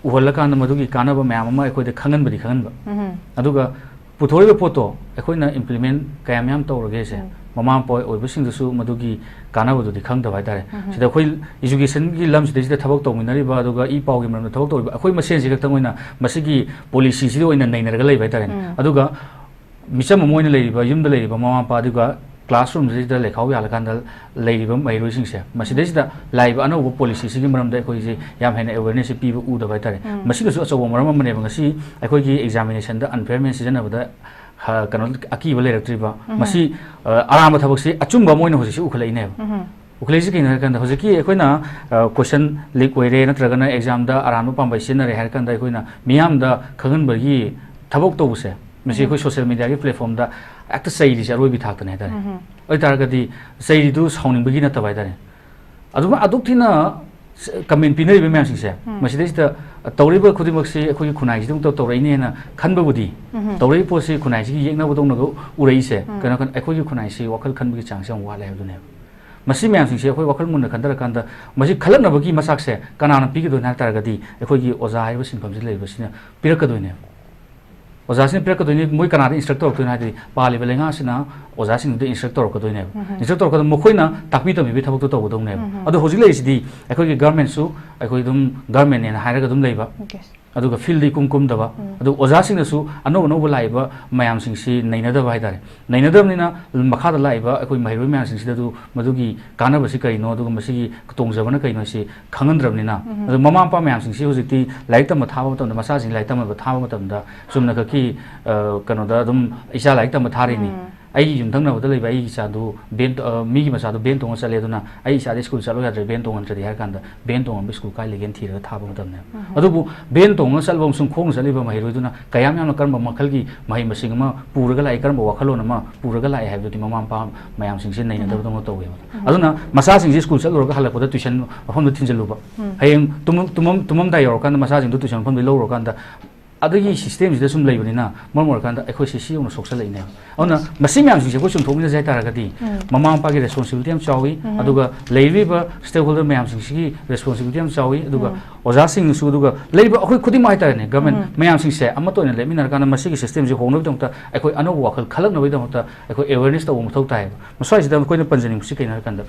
ꯎꯍꯜꯂꯀꯥꯟꯗ ꯃꯗꯨꯒꯤ ꯀꯥꯟꯅꯕ ꯃꯌꯥꯝ ꯑꯃ ꯑꯩꯈꯣꯏꯗ ꯈꯪꯍꯟꯕꯗꯤ ꯈꯪꯍꯟꯕ꯫ ꯎꯝ꯫ ꯑꯗꯨꯒ ꯄꯨꯊꯣꯔꯛꯏꯕ ꯄꯣꯠꯇꯣ ꯑꯩꯈꯣꯏꯅ implement ꯀꯌꯥꯝ ꯌꯥꯝ ꯇꯧꯔꯒꯦꯁꯦ, ꯎꯝ꯫ ꯃꯃꯥ ꯃꯄꯥ ꯑꯣꯏꯕꯁꯤꯡꯗꯁꯨ ꯃꯗꯨꯒꯤ ꯀꯥꯟꯅꯕꯗꯨꯗꯤ ꯈꯪꯗꯕ ꯍꯥꯏꯇꯥꯔꯦ꯫ ꯎꯝ꯫ ꯁꯤꯗ ꯑꯩꯈꯣꯏ educationꯒꯤ ꯂꯝꯁꯤꯗꯩꯁꯤꯗ ꯊꯕꯛ ꯇꯧꯃꯤꯟꯅꯔꯤꯕ, ꯑꯗꯨꯒ ꯏ ꯄꯥꯎꯒꯤ ꯃꯔꯝꯗ ꯊꯕꯛ ꯇꯧꯔꯤꯕ ꯑꯩꯈꯣꯏ ꯃꯁꯦꯟꯁꯤ ꯈꯛꯇꯪ ꯑꯣꯏꯅ ꯃꯁꯤꯒꯤ policyꯁꯤꯗ ꯑꯣꯏꯅ ꯅꯩꯅꯔꯒ ꯂꯩꯕ ꯍꯥꯏꯇꯥꯔꯦꯅꯦ꯫ ꯎꯝ꯫ ꯑꯗꯨꯒ ꯃꯤꯆꯝ ꯑꯃ ꯑꯣꯏꯅ ꯂꯩꯔꯤꯕ, ꯌꯨꯝꯗ ꯂꯩꯔꯤꯕ ꯃꯃꯥ ꯃꯄꯥ, ꯑꯗꯨꯒ classroomꯁꯤꯗ ꯂꯩꯈꯥꯎ ꯌꯥꯜꯂꯀꯥꯟꯗ ꯂꯩꯔꯤꯕ ꯃꯍꯩꯔꯣꯏꯁꯤꯡꯁꯦ, ꯃꯁꯤꯗꯩꯁꯤꯗ ꯂꯥꯛꯏꯕ ꯑꯅꯧꯕ policyꯁꯤꯒꯤ ꯃꯔꯝꯗ ꯑꯩꯈꯣꯏꯁꯦ ꯌꯥꯝ ꯍꯦꯟꯅ awarenessꯁꯦ ꯄꯤꯕ ꯎꯗꯕ ꯍꯥꯏꯇꯥꯔꯦ꯫ ꯎꯝ꯫ ꯃꯁꯤꯗꯁꯨ ꯑꯆꯧꯕ ꯃꯔꯝ ꯑꯃꯅꯦꯕ ꯉꯁꯤ ꯑꯩꯈꯣꯏꯒꯤ examinationꯗ unfair means ꯁꯤꯖꯤꯟꯅꯕꯗ, ꯍ, ꯀꯩꯅꯣ, ꯑꯀꯤꯕ ꯂꯩꯔꯛꯇ꯭ꯔꯤꯕ꯫ ꯎꯝ꯫ ꯃꯁꯤ, ꯑ, ꯑꯔꯥꯟꯕ ꯊꯕꯛꯁꯤ ꯑꯆꯨꯝꯕ ꯑꯃ ꯑꯣꯏꯅ ꯍꯧꯖꯤꯛꯁꯤ ꯎꯈꯠꯂꯛꯏꯅꯦꯕ꯫ ꯎꯝ꯫ ꯎꯈꯠꯂꯛꯏꯁꯤ ꯀꯩꯅꯣ ꯍꯥꯏꯔꯀꯥꯟꯗ, ꯍꯧꯖꯤꯛꯀꯤ ꯑꯩꯈꯣꯏꯅ, ꯑ, question leak ꯑꯣꯏꯔꯦ, ꯅꯠꯇ꯭ꯔꯒꯅ examꯗ ꯑꯔꯥꯟꯕ ꯄꯥꯝꯕꯩ ꯁꯤꯖꯤꯟꯅꯔꯦ ꯍꯥꯏꯔꯀꯥꯟꯗ ꯑꯩꯈꯣꯏꯅ ꯃꯤꯌꯥꯝꯗ ꯈꯪꯍꯟꯕꯒꯤ ꯊꯕꯛ ꯇꯧꯕꯁꯦ, ꯃꯁꯤ ꯎꯝ꯫ ꯑꯩꯈꯣꯏ social mediaꯒꯤ platformꯗ ꯍꯦꯛꯇ ꯆꯩꯔꯤꯁꯦ ꯑꯔꯣꯏꯕꯤ ꯊꯥꯛꯇꯅꯦ ꯍꯥꯏꯇꯥꯔꯦ꯫ ꯎꯝ꯫ ꯑꯗꯨ ꯑꯣꯏꯇꯥꯔꯒꯗꯤ ꯆꯩꯔꯤꯗꯨ ꯁꯥꯎꯅꯤꯡꯕꯒꯤ ꯅꯠꯇꯕ ꯍꯥꯏꯇꯥꯔꯦ꯫ ꯑꯗꯨꯃ ꯑꯗꯨꯛ ꯊꯤꯅ ꯁ-, comment ꯄꯤꯅꯔꯤꯕ ꯃꯌꯥꯝꯁꯤꯡꯁꯦ, ꯎꯝ꯫ ꯃꯁꯤꯗꯩꯁꯤꯗ ꯇꯧꯔꯤꯕ ꯈꯨꯗꯤꯡꯃꯛꯁꯤ ꯑꯩꯈꯣꯏꯒꯤ ꯈꯨꯟꯅꯥꯏꯁꯤꯗꯃꯛꯇ ꯇꯧꯔꯛꯏꯅꯦꯅ ꯈꯟꯕꯕꯨꯗꯤ, ꯎꯝ꯫ ꯇꯧꯔꯛꯏ ꯄꯣꯠꯁꯤ ꯈꯨꯟꯅꯥꯏꯁꯤꯒꯤ ꯌꯦꯛꯅꯕꯗꯧꯅꯒ ꯎꯔꯛꯏꯁꯦ, ꯎꯝ꯫ ꯀꯩꯅꯣ ꯍꯥꯏꯔꯀꯥꯟꯗ ꯑꯩꯈꯣꯏꯒꯤ ꯈꯨꯟꯅꯥꯏꯁꯤ ꯋꯥꯈꯜ ꯈꯟꯕꯒꯤ ꯆꯥꯡꯁꯦ ꯌꯥꯝ ꯋꯥꯠꯂꯦ ꯍꯥꯏꯕꯗꯨꯅꯦꯕ꯫ ꯃꯁꯤ ꯃꯌꯥꯝꯁꯤꯡꯁꯦ ꯑꯩꯈꯣꯏ ꯋꯥꯈꯜ ꯃꯨꯟꯅ ꯈꯟꯊꯔꯀꯥꯟꯗ, ꯃꯁꯤ ꯈꯜꯂꯛꯅꯕꯒꯤ ꯃꯆꯥꯛꯁꯦ ꯀꯅꯥꯅ ꯄꯤꯒꯗꯣꯏꯅꯣ ꯍꯥꯏ ꯇꯥꯔꯒꯗꯤ, ꯑꯩꯈꯣꯏꯒꯤ ꯑꯣꯖꯥ ꯍꯥꯏꯔꯤꯕ ꯁꯤꯟꯐꯝꯁꯤ ꯂꯩꯔꯤꯕꯁꯤꯅ ꯄꯤꯔꯛꯀꯗꯣꯏꯅꯦꯕ꯫ ꯑꯣꯖꯥꯁꯤꯅ ꯄꯤꯔꯛꯀꯗꯣꯏꯅꯤ꯫ ꯃꯣꯏ ꯀꯅꯥꯗ instruct ꯇꯧꯔꯛꯇꯣꯏꯅꯣ ꯍꯥꯏꯗꯤ, ꯄꯥꯜꯂꯤꯕ ꯂꯩꯉꯥꯛꯁꯤꯅ ꯑꯣꯖꯥꯁꯤꯡꯗꯨꯗ instruct ꯇꯧꯔꯛꯀꯗꯣꯏꯅꯦꯕ꯫ Instruct ꯇꯧꯔꯛꯀꯗꯕ ꯃꯈꯣꯏꯅ ꯇꯥꯛꯄꯤ ꯇꯝꯕꯤꯕꯒꯤ ꯊꯕꯛꯇꯣ ꯇꯧꯒꯗꯧꯅꯦꯕ꯫ ꯑꯗꯣ ꯍꯧꯖꯤꯛ ꯂꯩꯔꯤꯁꯤꯗꯤ ꯑꯩꯈꯣꯏꯒꯤ government ꯁꯨ, ꯑꯩꯈꯣꯏ ꯑꯗꯨꯝ government ꯅꯦꯅ ꯍꯥꯏꯔꯒ ꯑꯗꯨꯝ ꯂꯩꯕ, ꯑꯗꯨꯒ field ꯗ ꯏꯀꯨꯝ ꯀꯨꯝꯗꯕ, ꯑꯗꯨ ꯑꯣꯖꯥꯁꯤꯡꯅꯁꯨ ꯑꯅꯧ ꯑꯅꯧꯕ ꯂꯥꯛꯏꯕ ꯃꯌꯥꯝꯁꯤꯡꯁꯤ ꯅꯩꯅꯗꯕ ꯍꯥꯏꯇꯥꯔꯦ꯫ ꯅꯩꯅꯗꯕꯅꯤꯅ ꯃꯈꯥꯗ ꯂꯥꯛꯏꯕ ꯑꯩꯈꯣꯏ ꯃꯍꯩꯔꯣꯏ ꯃꯌꯥꯝꯁꯤꯡꯁꯤꯗꯁꯨ ꯃꯗꯨꯒꯤ ꯀꯥꯟꯅꯕꯁꯤ ꯀꯔꯤꯅꯣ, ꯑꯗꯨꯒ ꯃꯁꯤꯒꯤ ꯇꯣꯡꯖꯕꯅ ꯀꯔꯤꯅꯣ ꯁꯤ ꯈꯪꯍꯟꯗ꯭ꯔꯕꯅꯤꯅ꯫ ꯑꯗꯣ ꯃꯃꯥ ꯃꯄꯥ ꯃꯌꯥꯝꯁꯤꯡꯁꯤ ꯍꯧꯖꯤꯛꯇꯤ ꯂꯥꯏꯔꯤꯛ ꯇꯝꯕ ꯊꯥꯕ ꯃꯇꯝꯗ, ꯃꯆꯥꯁꯤꯡ ꯂꯥꯏꯔꯤꯛ ꯇꯝꯕ ꯊꯥꯕ ꯃꯇꯝꯗ ꯆꯨꯝꯅ ꯈꯛꯀꯤ, ꯑ, ꯀꯩꯅꯣꯗ ꯑꯗꯨꯝ ꯏꯆꯥ ꯂꯥꯏꯔꯤꯛ ꯇꯝꯕ ꯊꯥꯔꯤꯅꯤ, ꯑꯩꯒꯤ ꯌꯨꯝꯊꯪꯅꯕꯗ ꯂꯩꯕ ꯑꯩꯒꯤ ꯏꯆꯥꯗꯨ van ꯇꯣ-, ꯑ, ꯃꯤꯒꯤ ꯃꯆꯥꯗꯨ van ꯇꯣꯡꯉ ꯆꯠꯂꯦ, ꯑꯗꯨꯅ ꯑꯩ ꯏꯆꯥꯗꯤ school ꯆꯠꯂꯣ ꯌꯥꯗ꯭ꯔꯦ, van ꯇꯣꯡꯍꯟꯗ꯭ꯔꯗꯤ ꯍꯥꯏꯔ ꯀꯥꯟꯗ van ꯇꯣꯡꯍꯟꯕ school ꯀꯥꯏ ꯂꯩꯒꯦꯅ ꯊꯤꯔꯒ ꯊꯥꯕ ꯃꯇꯝꯅꯦꯕ꯫ ꯑꯗꯨꯕꯨ van ꯇꯣꯡꯉꯒ ꯆꯠꯂꯕ ꯑꯃꯁꯨꯡ ꯈꯣꯡꯅ ꯆꯠꯂꯤꯕ ꯃꯍꯩꯔꯣꯏꯗꯨꯅ ꯀꯌꯥꯝ ꯌꯥꯝꯅ ꯀꯔꯝꯕ ꯃꯈꯜꯒꯤ ꯃꯍꯩ ꯃꯁꯤꯡ ꯑꯃ ꯄꯨꯔꯒ ꯂꯥꯛꯏ, ꯀꯔꯝꯕ ꯋꯥꯈꯜꯂꯣꯟ ꯑꯃ ꯄꯨꯔꯒ ꯂꯥꯛꯏ ꯍꯥꯏꯕꯗꯨꯗꯤ ꯃꯃꯥ ꯃꯄꯥ ꯃꯌꯥꯝꯁꯤꯡꯁꯦ ꯅꯩꯅꯗꯕꯗꯧꯅ ꯇꯧꯋꯦꯕ꯫ ꯑꯗꯨꯅ ꯃꯆꯥꯁꯤꯡꯁꯦ school ꯆꯠꯂꯨꯔꯒ ꯍꯜꯂꯛꯄꯗ tuition ꯃꯐꯝꯗ ꯊꯤꯟꯖꯜꯂꯨꯕ꯫ ꯍꯌꯦꯡ ꯇꯨꯝꯃꯝ-, ꯇꯨꯝꯃꯝ-, ꯇꯨꯝꯃꯝꯗꯥꯏ ꯌꯧꯔꯀꯥꯟꯗ ꯃꯆꯥꯁꯤꯡꯗꯣ tuition ꯃꯐꯝꯗꯒꯤ ꯂꯧꯔꯨꯔꯀꯥꯟꯗ ꯑꯗꯨꯒꯤ system ꯁꯤꯗ ꯁꯨꯝ ꯂꯩꯕꯅꯤꯅ ꯃꯔꯝ ꯑꯣꯏꯔꯀꯥꯟꯗ ꯑꯩꯈꯣꯏꯁꯦ ꯁꯤ ꯌꯧꯅ ꯁꯣꯛꯆꯜꯂꯛꯏꯅꯦꯕ꯫ ꯑꯗꯨꯅ ꯃꯁꯤ ꯃꯌꯥꯝꯁꯤꯡꯁꯦ ꯑꯩꯈꯣꯏ ꯆꯨꯝꯊꯣꯛꯃꯤꯟꯅꯁꯦ ꯍꯥꯏ ꯇꯥꯔꯒꯗꯤ ꯃꯃꯥ ꯃꯄꯥꯒꯤ responsibility ꯌꯥꯝ ꯆꯥꯎꯏ, ꯑꯗꯨꯒ ꯂꯩꯔꯤꯕ stakeholder ꯃꯌꯥꯝꯁꯤꯡꯁꯤꯒꯤ responsibility ꯌꯥꯝ ꯆꯥꯎꯏ, ꯑꯗꯨꯒ ꯑꯣꯖꯥꯁꯤꯡꯅꯁꯨ, ꯑꯗꯨꯒ ꯂꯩꯔꯤꯕ ꯑꯩꯈꯣꯏ ꯈꯨꯗꯤꯡꯃꯛ ꯍꯥꯏ ꯇꯥꯔꯦꯅꯦ, government ꯃꯌꯥꯝꯁꯤꯡꯁꯦ ꯑꯃꯠꯇ ꯑꯣꯏꯅ ꯂꯦꯞꯃꯤꯟꯅꯔꯀꯥꯟꯗ ꯃꯁꯤꯒꯤ system ꯁꯤ ꯍꯣꯡꯅꯕꯒꯤꯗꯃꯛꯇ ꯑꯩꯈꯣꯏ ꯑꯅꯧꯕ ꯋꯥꯈꯜ ꯈꯜꯂꯛꯅꯕꯒꯤꯗꯃꯛꯇ ꯑꯩꯈꯣꯏ awareness ꯇꯧꯕ ꯃꯊꯧ ꯇꯥꯏꯌꯦꯕ꯫ ꯃꯁ꯭ꯋꯥꯏꯁꯤꯗ ꯑꯩꯈꯣꯏꯅ ꯄꯟꯖꯅꯤꯡꯕꯁꯤ ꯀꯩꯅꯣ ꯍꯥꯏꯔꯀꯥꯟꯗ,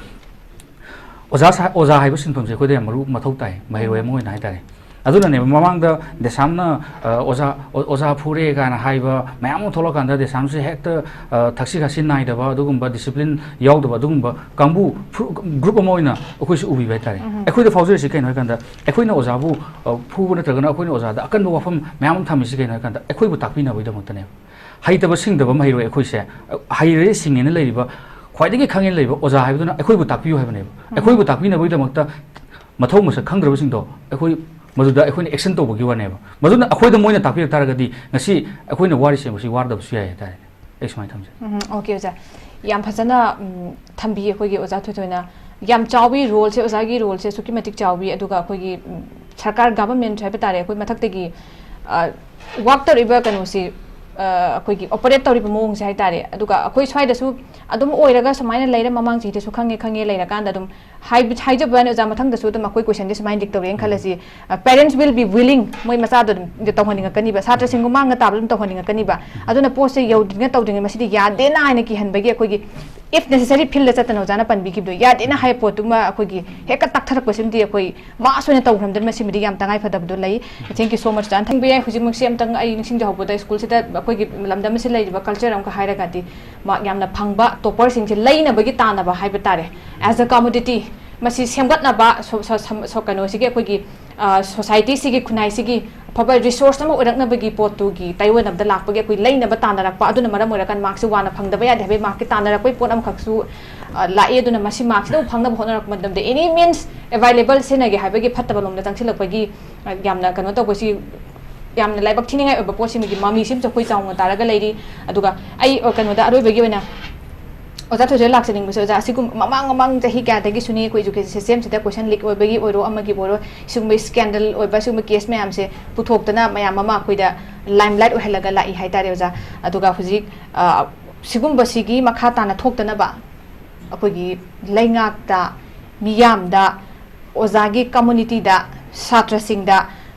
ꯑꯣꯖꯥ ꯁꯥ-, ꯑꯣꯖꯥ ꯍꯥꯏꯕ ꯁꯤꯟꯐꯝꯁꯦ ꯑꯩꯈꯣꯏꯗ ꯌꯥꯝ ꯃꯔꯨ, ꯃꯊꯧ ꯇꯥꯏ, ꯃꯍꯩꯔꯣꯏ ꯑꯃ ꯑꯣꯏꯅ ꯍꯥꯏ ꯇꯥꯔꯦ꯫ ꯑꯗꯨꯅꯅꯦꯕ ꯃꯃꯥꯡꯗ ꯗꯦꯁꯥꯝꯅ, ꯑ, ꯑꯣꯖꯥ, ꯑꯣ-, "ꯑꯣꯖꯥ ꯐꯨꯔꯦ" ꯀꯥꯏꯅ ꯍꯥꯏꯕ ꯃꯌꯥꯝ ꯑꯃ ꯊꯣꯛꯂꯛꯀꯥꯟꯗ ꯗꯦꯁꯥꯝꯁꯦ ꯍꯦꯛꯇ, ꯑ, ꯊꯛꯁꯤ ꯈꯥꯁꯤ ꯅꯥꯏꯗꯕ, ꯑꯗꯨꯒꯨꯝꯕ discipline ꯌꯥꯎꯗꯕ, ꯑꯗꯨꯒꯨꯝꯕ ꯀꯥꯡꯕꯨ ꯐꯨ-, group ꯑꯃ ꯑꯣꯏꯅ ꯑꯩꯈꯣꯏꯁꯨ ꯎꯕꯤꯕ ꯍꯥꯏ ꯇꯥꯔꯦ꯫ ꯑꯩꯈꯣꯏꯗ ꯐꯥꯎꯖꯔꯤꯁꯤ ꯀꯩꯅꯣ ꯍꯥꯏ ꯀꯥꯟꯗ, ꯑꯩꯈꯣꯏꯅ ꯑꯣꯖꯥꯕꯨ, ꯑ, ꯐꯨꯕ ꯅꯠꯇ꯭ꯔꯒꯅ ꯑꯩꯈꯣꯏꯅ ꯑꯣꯖꯥꯗ ꯑꯀꯟꯕ ꯋꯥꯐꯝ ꯃꯌꯥꯝ ꯑꯃ ꯊꯝꯃꯤꯁꯤ ꯀꯩꯅꯣ ꯍꯥꯏ ꯀꯥꯟꯗ, ꯑꯩꯈꯣꯏꯕꯨ ꯇꯥꯛꯄꯤꯅꯕꯒꯤꯗꯃꯛꯇꯅꯦꯕ꯫ ꯍꯩꯇꯕ ꯁꯤꯡꯗꯕ ꯃꯍꯩꯔꯣꯏ ꯑꯩꯈꯣꯏꯁꯦ, ꯍꯩꯔꯦ ꯁꯤꯡꯉꯦꯅ ꯂꯩꯔꯤꯕ, ꯈ꯭ꯋꯥꯏꯗꯒꯤ ꯈꯪꯉꯦꯅ ꯂꯩꯔꯤꯕ ꯑꯣꯖꯥ ꯍꯥꯏꯕꯗꯨꯅ ꯑꯩꯈꯣꯏꯕꯨ ꯇꯥꯛꯄꯤꯌꯨ ꯍꯥꯏꯕꯅꯦꯕ꯫ ꯑꯩꯈꯣꯏꯕꯨ ꯇꯥꯛꯄꯤꯅꯕꯒꯤꯗꯃꯛꯇ ꯃꯊꯧ ꯃꯁꯛ ꯈꯪꯗ꯭ꯔꯕꯁꯤꯡꯗꯣ ꯑꯩꯈꯣꯏ ꯃꯗꯨꯗ ꯑꯩꯈꯣꯏꯅ action ꯇꯧꯕꯒꯤ ꯋꯥꯅꯦꯕ꯫ ꯃꯗꯨꯅ ꯑꯩꯈꯣꯏꯗ ꯃꯣꯏꯅ ꯇꯥꯛꯄꯤꯔꯛ ꯇꯥꯔꯒꯗꯤ ꯉꯁꯤ ꯑꯩꯈꯣꯏꯅ ꯋꯥꯔꯤꯁꯦ ꯃꯁꯤ ꯋꯥꯔꯗꯕꯁꯨ ꯌꯥꯏ ꯍꯥꯏꯇꯥꯔꯦ꯫ ꯑꯩ ꯁꯨꯃꯥꯏꯅ ꯊꯝꯖꯩ꯫ ꯎꯝ, OK ꯑꯣꯖꯥ꯫ ꯌꯥꯝ ꯐꯖꯅ, ꯎꯝ, ꯊꯝꯕꯤ ꯑꯩꯈꯣꯏꯒꯤ ꯑꯣꯖꯥ ꯊꯣꯏꯊꯣꯏꯅ꯫ ꯌꯥꯝ ꯆꯥꯎꯕꯤ role ꯁꯦ, ꯑꯣꯖꯥꯒꯤ role ꯁꯦ ꯑꯁꯨꯛꯀꯤ ꯃꯇꯤꯛ ꯆꯥꯎꯕꯤ, ꯑꯗꯨꯒ ꯑꯩꯈꯣꯏꯒꯤ, ꯎꯝ, ꯁꯔꯀꯥꯔ, government ꯍꯥꯏꯕ ꯇꯥꯔꯦ, ꯑꯩꯈꯣꯏ ꯃꯊꯛꯇꯒꯤ, ꯑ, work ꯇꯧꯔꯤꯕ ꯀꯩꯅꯣꯁꯤ, ꯑ, ꯑꯩꯈꯣꯏꯒꯤ ꯑꯣꯄꯔꯦꯠ ꯇꯧꯔꯤꯕ ꯃꯑꯣꯡꯁꯦ ꯍꯥꯏꯇꯥꯔꯦ꯫ ꯑꯗꯨꯒ ꯑꯩꯈꯣꯏ ꯁ꯭ꯋꯥꯏꯗꯁꯨ ꯑꯗꯨꯝ ꯑꯣꯏꯔꯒ ꯁꯨꯃꯥꯏꯅ ꯂꯩꯔꯦ, ꯃꯃꯥꯡ ꯆꯍꯤꯗꯁꯨ ꯈꯪꯉꯦ, ꯈꯪꯉꯦ ꯂꯩꯔꯀꯥꯟꯗ ꯑꯗꯨꯝ ꯍꯥꯏꯕ-, ꯍꯥꯏꯖꯕ ꯋꯥꯅꯤ ꯑꯣꯖꯥ, ꯃꯊꯪꯗꯁꯨ ꯑꯗꯨꯝ ꯑꯩꯈꯣꯏ ꯀꯣꯏꯁꯟꯁꯦ ꯁꯨꯃꯥꯏꯅ ꯂꯤꯛ ꯇꯧꯔꯦꯅ ꯈꯜꯂꯁꯤ, ꯄꯦꯔꯦꯟꯁ ꯋꯤꯜ ꯕꯤ ꯋꯤꯂꯤꯡ, ꯃꯣꯏ ꯃꯆꯥꯗꯣ ꯑꯗꯨꯝ ꯇꯧꯍꯟꯅꯤꯡꯉꯛꯀꯅꯤꯕ, ꯁꯥꯇ꯭ꯔꯁꯤꯡ ꯃꯃꯥꯡꯗ ꯇꯥꯕꯗ ꯑꯗꯨꯝ ꯇꯧꯍꯟꯅꯤꯡꯉꯛꯀꯅꯤꯕ꯫ ꯑꯗꯨꯅ ꯄꯣꯠꯁꯦ ꯌꯧꯗ꯭ꯔꯤꯉꯩ ꯇꯧꯗ꯭ꯔꯤꯉꯩ ꯃꯁꯤꯗꯤ ꯌꯥꯗꯦꯅ ꯍꯥꯏꯅ ꯀꯤꯍꯟꯕꯒꯤ, ꯑꯩꯈꯣꯏꯒꯤ ꯏꯐ ꯅꯦꯁꯦꯁꯔꯤ ꯐꯤꯜꯗ ꯆꯠꯇꯅ ꯑꯣꯖꯥꯅ ꯄꯟꯕꯤꯈꯤꯕꯗꯣ, ꯌꯥꯗꯦꯅ ꯍꯥꯏꯕ ꯄꯣꯠꯇꯨꯃ ꯑꯩꯈꯣꯏꯒꯤ ꯍꯦꯛꯇ ꯇꯛꯊꯔꯛꯄꯁꯤꯃꯗꯤ ꯑꯩꯈꯣꯏ ꯃꯥꯁ ꯑꯣꯏꯅ ꯇꯧꯈ꯭ꯔꯝꯗꯅ ꯃꯁꯤꯃꯗꯤ ꯌꯥꯝ ꯇꯉꯥꯏ ꯐꯗꯕꯗꯣ ꯂꯩ꯫ Thank you so much, ꯖꯥꯟ꯫ ꯊꯝꯕ ꯌꯥꯏ꯫ ꯍꯧꯖꯤꯛꯃꯛꯁꯦ ꯑꯝꯇꯪ ꯑꯩ ꯅꯤꯡꯁꯤꯡꯖꯍꯧꯕꯗ, ꯁ꯭ꯀꯨꯜꯁꯤꯗ ꯑꯩꯈꯣꯏꯒꯤ ꯂꯝꯗꯝ ꯑꯁꯤꯗ ꯂꯩꯔꯤꯕ ꯀꯜꯆꯔ ꯑꯃꯈꯛ ꯍꯥꯏꯔꯒꯗꯤ, ꯃꯥꯔꯛ ꯌꯥꯝꯅ ꯐꯪꯕ ꯇꯣꯄꯔꯁꯤꯡꯁꯦ ꯂꯩꯅꯕꯒꯤ ꯇꯥꯟꯅꯕ ꯍꯥꯏꯕ ꯇꯥꯔꯦ, ꯑꯦꯁ ꯑ ꯀꯃꯣꯗꯤꯇꯤ, ꯃꯁꯤ ꯁꯦꯝꯒꯠꯅꯕ, ꯁꯣ-, ꯁꯣ-, ꯁꯝ-, ꯁꯣ-, ꯀꯩꯅꯣꯁꯤꯒꯤ ꯑꯩꯈꯣꯏꯒꯤ, ꯑ, ꯁꯣꯁꯥꯏꯇꯤꯁꯤꯒꯤ, ꯈꯨꯟꯅꯥꯏꯁꯤꯒꯤ ꯑꯐꯕ ꯔꯤꯁꯣꯔꯁ ꯑꯃ ꯑꯣꯏꯔꯛꯅꯕꯒꯤ ꯄꯣꯠꯇꯨꯒꯤ ꯇꯥꯏꯑꯣꯟꯅꯕꯗ ꯂꯥꯛꯄꯒꯤ ꯑꯩꯈꯣꯏ ꯂꯩꯅꯕ ꯇꯥꯟꯅꯔꯛꯄ, ꯑꯗꯨꯅ ꯃꯔꯝ ꯑꯣꯏꯔꯀꯥꯟꯗ ꯃꯥꯔꯛꯁꯤ ꯋꯥꯅ ꯐꯪꯗꯕ ꯌꯥꯗꯦ ꯍꯥꯏꯕꯒꯤ ꯃꯥꯔꯛꯀꯤ ꯇꯥꯟꯅꯔꯛꯄꯒꯤ ꯄꯣꯠ ꯑꯃꯈꯛꯁꯨ, ꯑ, ꯂꯥꯛꯏ꯫ ꯑꯗꯨꯅ ꯃꯁꯤ ꯃꯥꯔꯛꯁꯤꯗ ꯑꯃꯨꯛ ꯐꯪꯅꯕ ꯍꯣꯠꯅꯔꯛꯄ ꯃꯇꯝꯗ, any means available ꯁꯤꯖꯤꯟꯅꯒꯦ ꯍꯥꯏꯕꯒꯤ ꯐꯠꯇꯕ ꯂꯣꯝꯗ ꯆꯪꯁꯤꯜꯂꯛꯄꯒꯤ, ꯑ, ꯌꯥꯝꯅ ꯀꯩꯅꯣ ꯇꯧꯕꯁꯤ, ꯌꯥꯝꯅ ꯂꯥꯏꯕꯛ ꯊꯤꯅꯤꯡꯉꯥꯏ ꯑꯣꯏꯕ ꯄꯣꯠꯁꯤꯃꯒꯤ ꯃꯃꯤꯁꯤꯃꯁꯨ ꯑꯩꯈꯣꯏ ꯆꯥꯎꯅ ꯇꯥꯔꯒ ꯂꯩꯔꯤ꯫ ꯑꯗꯨꯒ ꯑꯩ, ꯑ, ꯀꯩꯅꯣꯗ ꯑꯔꯣꯏꯕꯒꯤ ꯑꯣꯏꯅ ꯑꯣꯖꯥ ꯊꯣꯏꯖ ꯂꯥꯛꯆꯅꯤꯡꯕꯁꯦ, ꯑꯣꯖꯥ, ꯑꯁꯤꯒꯨꯝꯕ ꯃꯃꯥꯡ, ꯃꯃꯥꯡ ꯆꯍꯤ ꯀꯌꯥꯗꯒꯤꯁꯨꯅꯤ ꯑꯩꯈꯣꯏ ꯏꯖꯨꯀꯦꯁꯟ ꯁꯤꯁꯇꯦꯝꯁꯤꯗ ꯀꯣꯏꯁꯟ ꯂꯤꯛ ꯑꯣꯏꯕꯒꯤ ꯑꯣꯏꯔꯣ, ꯑꯃꯒꯤꯕꯨ ꯑꯣꯏꯔꯣ, ꯁꯤꯒꯨꯝꯕ ꯁ꯭ꯀꯦꯟꯗꯜ ꯑꯣꯏꯕ ꯁꯤꯒꯨꯝꯕ ꯀꯦꯁ ꯃꯌꯥꯝꯁꯦ ꯄꯨꯊꯣꯛꯇꯅ ꯃꯌꯥꯝ ꯑꯃ ꯑꯩꯈꯣꯏꯗ ꯂꯥꯏꯝꯂꯥꯏꯠ ꯑꯣꯏꯍꯜꯂꯒ ꯂꯥꯛꯏ ꯍꯥꯏꯇꯥꯔꯦ, ꯑꯣꯖꯥ꯫ ꯑꯗꯨꯒ ꯍꯧꯖꯤꯛ, ꯑ, ꯁꯤꯒꯨꯝꯕꯁꯤꯒꯤ ꯃꯈꯥ ꯇꯥꯅ ꯊꯣꯛꯇꯅꯕ ꯑꯩꯈꯣꯏꯒꯤ ꯂꯩꯉꯥꯛꯇ, ꯃꯤꯌꯥꯝꯗ, ꯑꯣꯖꯥꯒꯤ ꯀꯝꯃꯨꯅꯤꯇꯤꯗ, ꯁꯥꯇ꯭ꯔꯁꯤꯡꯗ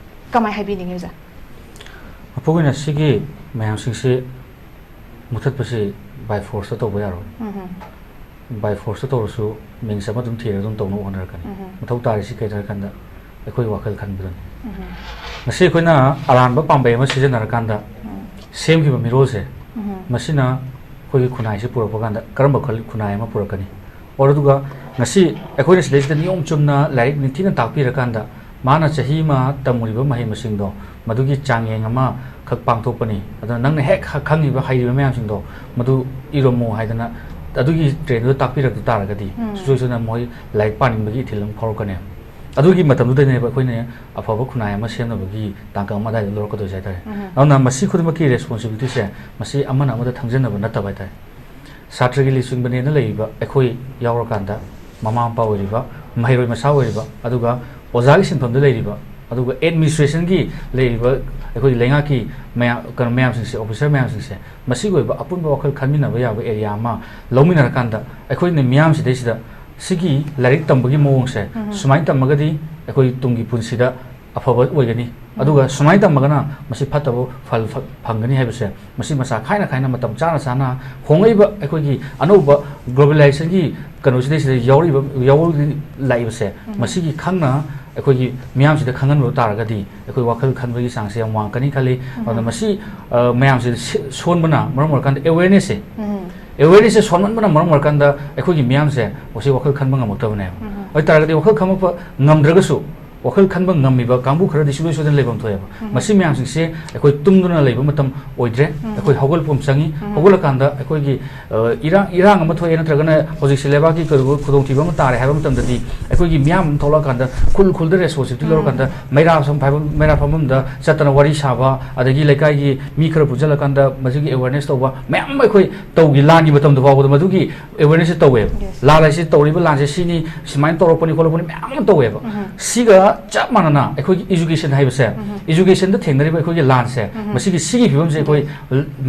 ꯀꯃꯥꯏ ꯍꯥꯏꯕꯤꯅꯤꯡꯉꯤ, ꯑꯣꯖꯥ? ꯃꯄꯨꯡ ꯑꯣꯏꯅ ꯁꯤꯒꯤ ꯃꯌꯥꯝꯁꯤꯡꯁꯤ ꯃꯨꯊꯠꯄꯁꯤ ꯕꯥꯏ ꯐꯣꯔꯁꯇ ꯇꯧꯕ ꯌꯥꯔꯣꯏ꯫ ꯎꯝꯍꯨꯝ꯫ ꯕꯥꯏ ꯐꯣꯔꯁꯇ ꯇꯧꯔꯁꯨ ꯃꯤꯟꯁ ꯑꯃ ꯑꯗꯨꯝ ꯊꯤꯔꯒ ꯑꯗꯨꯝ ꯇꯧꯅꯕ ꯍꯣꯠꯅꯔꯛꯀꯅꯤ꯫ ꯎꯝꯍꯨꯝ꯫ ꯃꯊꯧ ꯇꯥꯔꯤꯁꯤ ꯀꯩꯅꯣ ꯍꯥꯏꯔꯀꯥꯟꯗ ꯑꯩꯈꯣꯏ ꯋꯥꯈꯜ ꯈꯟꯕꯗꯨꯅꯤ꯫ ꯎꯝꯍꯨꯝ꯫ ꯉꯁꯤ ꯑꯩꯈꯣꯏꯅ ꯑꯔꯥꯟꯕ ꯄꯥꯝꯕꯩ ꯑꯃ ꯁꯤꯖꯤꯟꯅꯔꯀꯥꯟꯗ ꯎꯝ꯫ ꯁꯦꯝꯈꯤꯕ ꯃꯤꯔꯣꯜꯁꯦ, ꯎꯝꯍꯨꯝ꯫ ꯃꯁꯤꯅ ꯑꯩꯈꯣꯏꯒꯤ ꯈꯨꯟꯅꯥꯏꯁꯤ ꯄꯨꯔꯛꯄ ꯀꯥꯟꯗ ꯀꯔꯝꯕ ꯈꯜ-, ꯈꯨꯟꯅꯥꯏ ꯑꯃ ꯄꯨꯔꯛꯀꯅꯤ? ꯑꯣꯔ ꯑꯗꯨꯒ ꯉꯁꯤ ꯑꯩꯈꯣꯏꯅ ꯁꯤꯗꯩꯁꯤꯗ ꯅꯤꯌꯣꯝ ꯆꯨꯝꯅ ꯂꯥꯏꯔꯤꯛ ꯅꯤꯡꯊꯤꯅ ꯇꯥꯛꯄꯤꯔꯀꯥꯟꯗ ꯃꯥꯅ ꯆꯍꯤ ꯑꯃ ꯇꯝꯃꯨꯔꯤꯕ ꯃꯍꯩ ꯃꯁꯤꯡꯗꯣ ꯃꯗꯨꯒꯤ ꯆꯥꯡꯌꯦꯡ ꯑꯃꯈꯛ ꯄꯥꯡꯊꯣꯛꯄꯅꯤ꯫ ꯑꯗꯨꯅ ꯅꯪꯅ ꯍꯦꯛ ꯈ-, ꯈꯪꯉꯤꯕ ꯍꯩꯔꯤꯕ ꯃꯌꯥꯝꯁꯤꯡꯗꯣ ꯃꯗꯨ ꯏꯔꯝꯃꯣ ꯍꯥꯏꯗꯅ ꯑꯗꯨꯒꯤ ꯇ꯭ꯔꯦꯟꯗꯨꯗ ꯇꯥꯛꯄꯤꯔꯛꯄ ꯇꯥꯔꯒꯗꯤ ꯎꯝ꯫ ꯁꯨꯡꯁꯣꯏ ꯁꯣꯏꯗꯅ ꯃꯣꯏ ꯂꯥꯏꯔꯤꯛ ꯄꯥꯅꯤꯡꯕꯒꯤ ꯏꯊꯤꯜ ꯑꯃ ꯐꯥꯎꯔꯛꯀꯅꯤ꯫ ꯑꯗꯨꯒꯤ ꯃꯇꯝꯗꯨꯗꯅꯦꯕ ꯑꯩꯈꯣꯏꯅ ꯑꯐꯕ ꯈꯨꯟꯅꯥꯏ ꯑꯃ ꯁꯦꯝꯅꯕꯒꯤ ꯇꯥꯡꯀꯛ ꯑꯃ ꯑꯗꯥꯏꯗ ꯂꯧꯔꯛꯀꯗꯣꯏꯁꯦ ꯍꯥꯏꯇꯥꯔꯦ꯫ ꯎꯝ꯫ ꯑꯗꯨꯅ ꯃꯁꯤ ꯈꯨꯗꯤꯡꯃꯛꯀꯤ ꯔꯦꯁꯄꯣꯟꯁꯤꯕꯤꯂꯤꯇꯤꯁꯦ ꯃꯁꯤ ꯑꯃꯅ ꯑꯃꯗ ꯊꯪꯖꯟꯅꯕ ꯅꯠꯇꯕ ꯍꯥꯏꯇꯥꯔꯦ꯫ ꯁꯥꯇ꯭ꯔꯒꯤ ꯂꯨꯆꯤꯡꯕꯅꯦꯅ ꯂꯩꯔꯤꯕ ꯑꯩꯈꯣꯏ ꯌꯥꯎꯔꯀꯥꯟꯗ ꯃꯃꯥ ꯃꯄꯥ ꯑꯣꯏꯔꯤꯕ, ꯃꯍꯩꯔꯣꯏ ꯃꯆꯥ ꯑꯣꯏꯔꯤꯕ, ꯑꯗꯨꯒ ꯑꯣꯖꯥꯒꯤ ꯁꯤꯟꯐꯝꯗ ꯂꯩꯔꯤꯕ ꯑꯗꯨꯒ ꯑꯦꯗꯃꯤꯅꯤꯁꯇ꯭ꯔꯦꯁꯟꯒꯤ ꯂꯩꯔꯤꯕ ꯑꯩꯈꯣꯏꯒꯤ ꯂꯩꯉꯥꯛꯀꯤ ꯃꯌꯥꯝ, ꯀꯩꯅꯣ ꯃꯌꯥꯝꯁꯤꯡꯁꯦ, ꯑꯣꯐꯤꯁꯥꯔ ꯃꯌꯥꯝꯁꯤꯡꯁꯦ, ꯃꯁꯤꯒꯤ ꯑꯣꯏꯕ ꯑꯄꯨꯟꯕ ꯋꯥꯈꯜ ꯈꯟꯃꯤꯟꯅꯕ ꯌꯥꯕ ꯑꯦꯔꯤꯌꯥ ꯑꯃ ꯂꯧꯃꯤꯟꯅꯔꯀꯥꯟꯗ, ꯑꯩꯈꯣꯏꯅ ꯃꯤꯌꯥꯝꯁꯤꯗꯩꯁꯤꯗ ꯁꯤꯒꯤ ꯂꯥꯏꯔꯤꯛ ꯇꯝꯕꯒꯤ ꯃꯑꯣꯡꯁꯦ ꯎꯝ꯫ ꯁꯨꯃꯥꯏꯅ ꯇꯝꯃꯒꯗꯤ ꯑꯩꯈꯣꯏ ꯇꯨꯡꯒꯤ ꯄꯨꯟꯁꯤꯗ ꯑꯐꯕ ꯑꯣꯏꯒꯅꯤ, ꯎꯝ꯫ ꯑꯗꯨꯒ ꯁꯨꯃꯥꯏꯅ ꯇꯝꯃꯒꯅ ꯃꯁꯤ ꯐꯠꯇꯕ ꯐꯜ ꯐ-, ꯐꯪꯒꯅꯤ ꯍꯥꯏꯕꯁꯦ, ꯃꯁꯤ ꯃꯁꯥ ꯈꯥꯏꯅ ꯈꯥꯏꯅ ꯃꯇꯝ ꯆꯥꯅ ꯆꯥꯅ ꯍꯣꯡꯂꯛꯏꯕ ꯑꯩꯈꯣꯏꯒꯤ ꯑꯅꯧꯕ ꯒ꯭ꯂꯣꯕꯦꯂꯥꯏꯖꯦꯁꯟꯒꯤ ꯀꯩꯅꯣꯁꯤꯗꯩꯁꯤꯗ ꯌꯥꯎꯔꯤꯕ, ꯌꯥꯎꯔꯛꯂꯤꯕꯁꯦ, ꯎꯝ꯫ ꯃꯁꯤꯒꯤ ꯈꯪꯅ ꯑꯩꯈꯣꯏꯒꯤ ꯃꯤꯌꯥꯝꯁꯤꯗ ꯈꯪꯍꯟꯕ ꯇꯥꯔꯒꯗꯤ ꯑꯩꯈꯣꯏ ꯋꯥꯈꯜ ꯈꯟꯕꯒꯤ ꯆꯥꯡꯁꯦ ꯌꯥꯝ ꯋꯥꯡꯉꯛꯀꯅꯤ ꯈꯜꯂꯤ꯫ ꯎꯝ꯫ ꯑꯗꯨꯅ ꯃꯁꯤ, ꯑ, ꯃꯌꯥꯝꯁꯦ ꯁꯤ-, ꯁꯣꯟꯕꯅ ꯃꯔꯝ ꯑꯣꯏꯔꯀꯥꯟꯗ ꯑꯦꯋꯦꯔꯅꯦꯁꯁꯦ, ꯎꯝ꯫ ꯑꯦꯋꯦꯔꯅꯦꯁꯁꯦ ꯁꯣꯟꯃꯟꯕꯅ ꯃꯔꯝ ꯑꯣꯏꯔꯀꯥꯟꯗ ꯑꯩꯈꯣꯏꯒꯤ ꯃꯤꯌꯥꯝꯁꯦ ꯃꯁꯤ ꯋꯥꯈꯜ ꯈꯟꯕ ꯉꯝꯃꯛꯇꯕꯅꯦꯕ꯫ ꯎꯝ꯫ ꯑꯗꯨ ꯑꯣꯏꯇꯥꯔꯒꯗꯤ ꯋꯥꯈꯜ ꯈꯟꯕ ꯉꯝꯗ꯭ꯔꯒꯁꯨ ꯋꯥꯈꯜ ꯈꯟꯕ ꯉꯝꯃꯤꯕ ꯀꯥꯡꯕꯨ ꯈꯔꯗꯤ ꯁꯨꯡꯁꯣꯏ ꯁꯣꯏꯗꯅ ꯂꯩꯐꯝ ꯊꯣꯛꯑꯦꯕ꯫ ꯎꯝ꯫ ꯃꯁꯤ ꯃꯌꯥꯝꯁꯤꯡꯁꯦ ꯑꯩꯈꯣꯏ ꯇꯨꯝꯗꯨꯅ ꯂꯩꯕ ꯃꯇꯝ ꯑꯣꯏꯗ꯭ꯔꯦ꯫ ꯎꯝ꯫ ꯑꯩꯈꯣꯏ ꯍꯧꯒꯠꯂꯛꯄ ꯑꯃ ꯆꯪꯉꯤ꯫ ꯎꯝ꯫ ꯍꯧꯒꯠꯂꯀꯥꯟꯗ ꯑꯩꯈꯣꯏꯒꯤ, ꯑ, ꯏꯔꯥꯡ, ꯏꯔꯥꯡ ꯑꯃ ꯊꯣꯛꯑꯦ, ꯅꯠꯇ꯭ꯔꯒꯅ ꯍꯧꯖꯤꯛꯁꯦ ꯂꯩꯕꯥꯛꯀꯤ ꯀꯩꯗꯧꯕ ꯈꯨꯗꯣꯡꯊꯤꯕ ꯑꯃ ꯇꯥꯔꯦ ꯍꯥꯏꯕ ꯃꯇꯝꯗꯗꯤ ꯑꯩꯈꯣꯏꯒꯤ ꯃꯤꯌꯥꯝ ꯑꯃ ꯊꯣꯛꯂꯛꯑꯀꯥꯟꯗ ꯈꯨꯜ ꯈꯨꯜꯗ ꯔꯦꯁꯄꯣꯟꯁꯤꯕꯤꯂꯤꯇꯤ ꯎꯝ꯫ ꯂꯧꯔꯀꯥꯟꯗ ꯃꯩꯔꯥ ꯁꯝ ꯐꯥꯏꯕꯝ-, ꯃꯩꯔꯥ ꯐꯝꯐꯝꯗ ꯆꯠꯇꯅ ꯋꯥꯔꯤ ꯁꯥꯕ, ꯑꯗꯒꯤ ꯂꯩꯀꯥꯏꯒꯤ ꯃꯤ ꯈꯔ ꯄꯨꯟꯁꯤꯜꯂꯀꯥꯟꯗ ꯃꯁꯤꯒꯤ ꯑꯦꯋꯦꯔꯅꯦꯁ ꯇꯧꯕ ꯃꯌꯥꯝ ꯑꯃ ꯑꯩꯈꯣꯏ ꯇꯧꯈꯤ꯫ ꯂꯥꯟꯒꯤ ꯃꯇꯝꯗ ꯐꯥꯎꯕꯗ ꯃꯗꯨꯒꯤ ꯑꯦꯋꯦꯔꯅꯦꯁꯁꯦ ꯇꯧꯋꯦꯕ꯫ Yes. ꯂꯥꯟ ꯍꯥꯏꯁꯦ ꯇꯧꯔꯤꯕ ꯂꯥꯟꯁꯦ ꯁꯤꯅꯤ, ꯁꯨꯃꯥꯏꯅ ꯇꯧꯔꯛꯄꯅꯤ ꯈꯣꯠꯂꯛꯄꯅꯤ ꯃꯌꯥꯝ ꯑꯃ ꯇꯧꯋꯦꯕ꯫ ꯎꯝ꯫ ꯁꯤꯒ ꯆꯞ ꯃꯥꯟꯅꯅ ꯑꯩꯈꯣꯏꯒꯤ ꯏꯖꯨꯀꯦꯁꯟ ꯍꯥꯏꯕꯁꯦ, ꯎꯝ꯫ ꯏꯖꯨꯀꯦꯁꯟꯗ ꯊꯦꯡꯅꯔꯤꯕ ꯑꯩꯈꯣꯏꯒꯤ ꯂꯥꯟꯁꯦ, ꯎꯝ꯫ ꯃꯁꯤꯒꯤ, ꯁꯤꯒꯤ ꯐꯤꯕꯝꯁꯦ ꯑꯩꯈꯣꯏ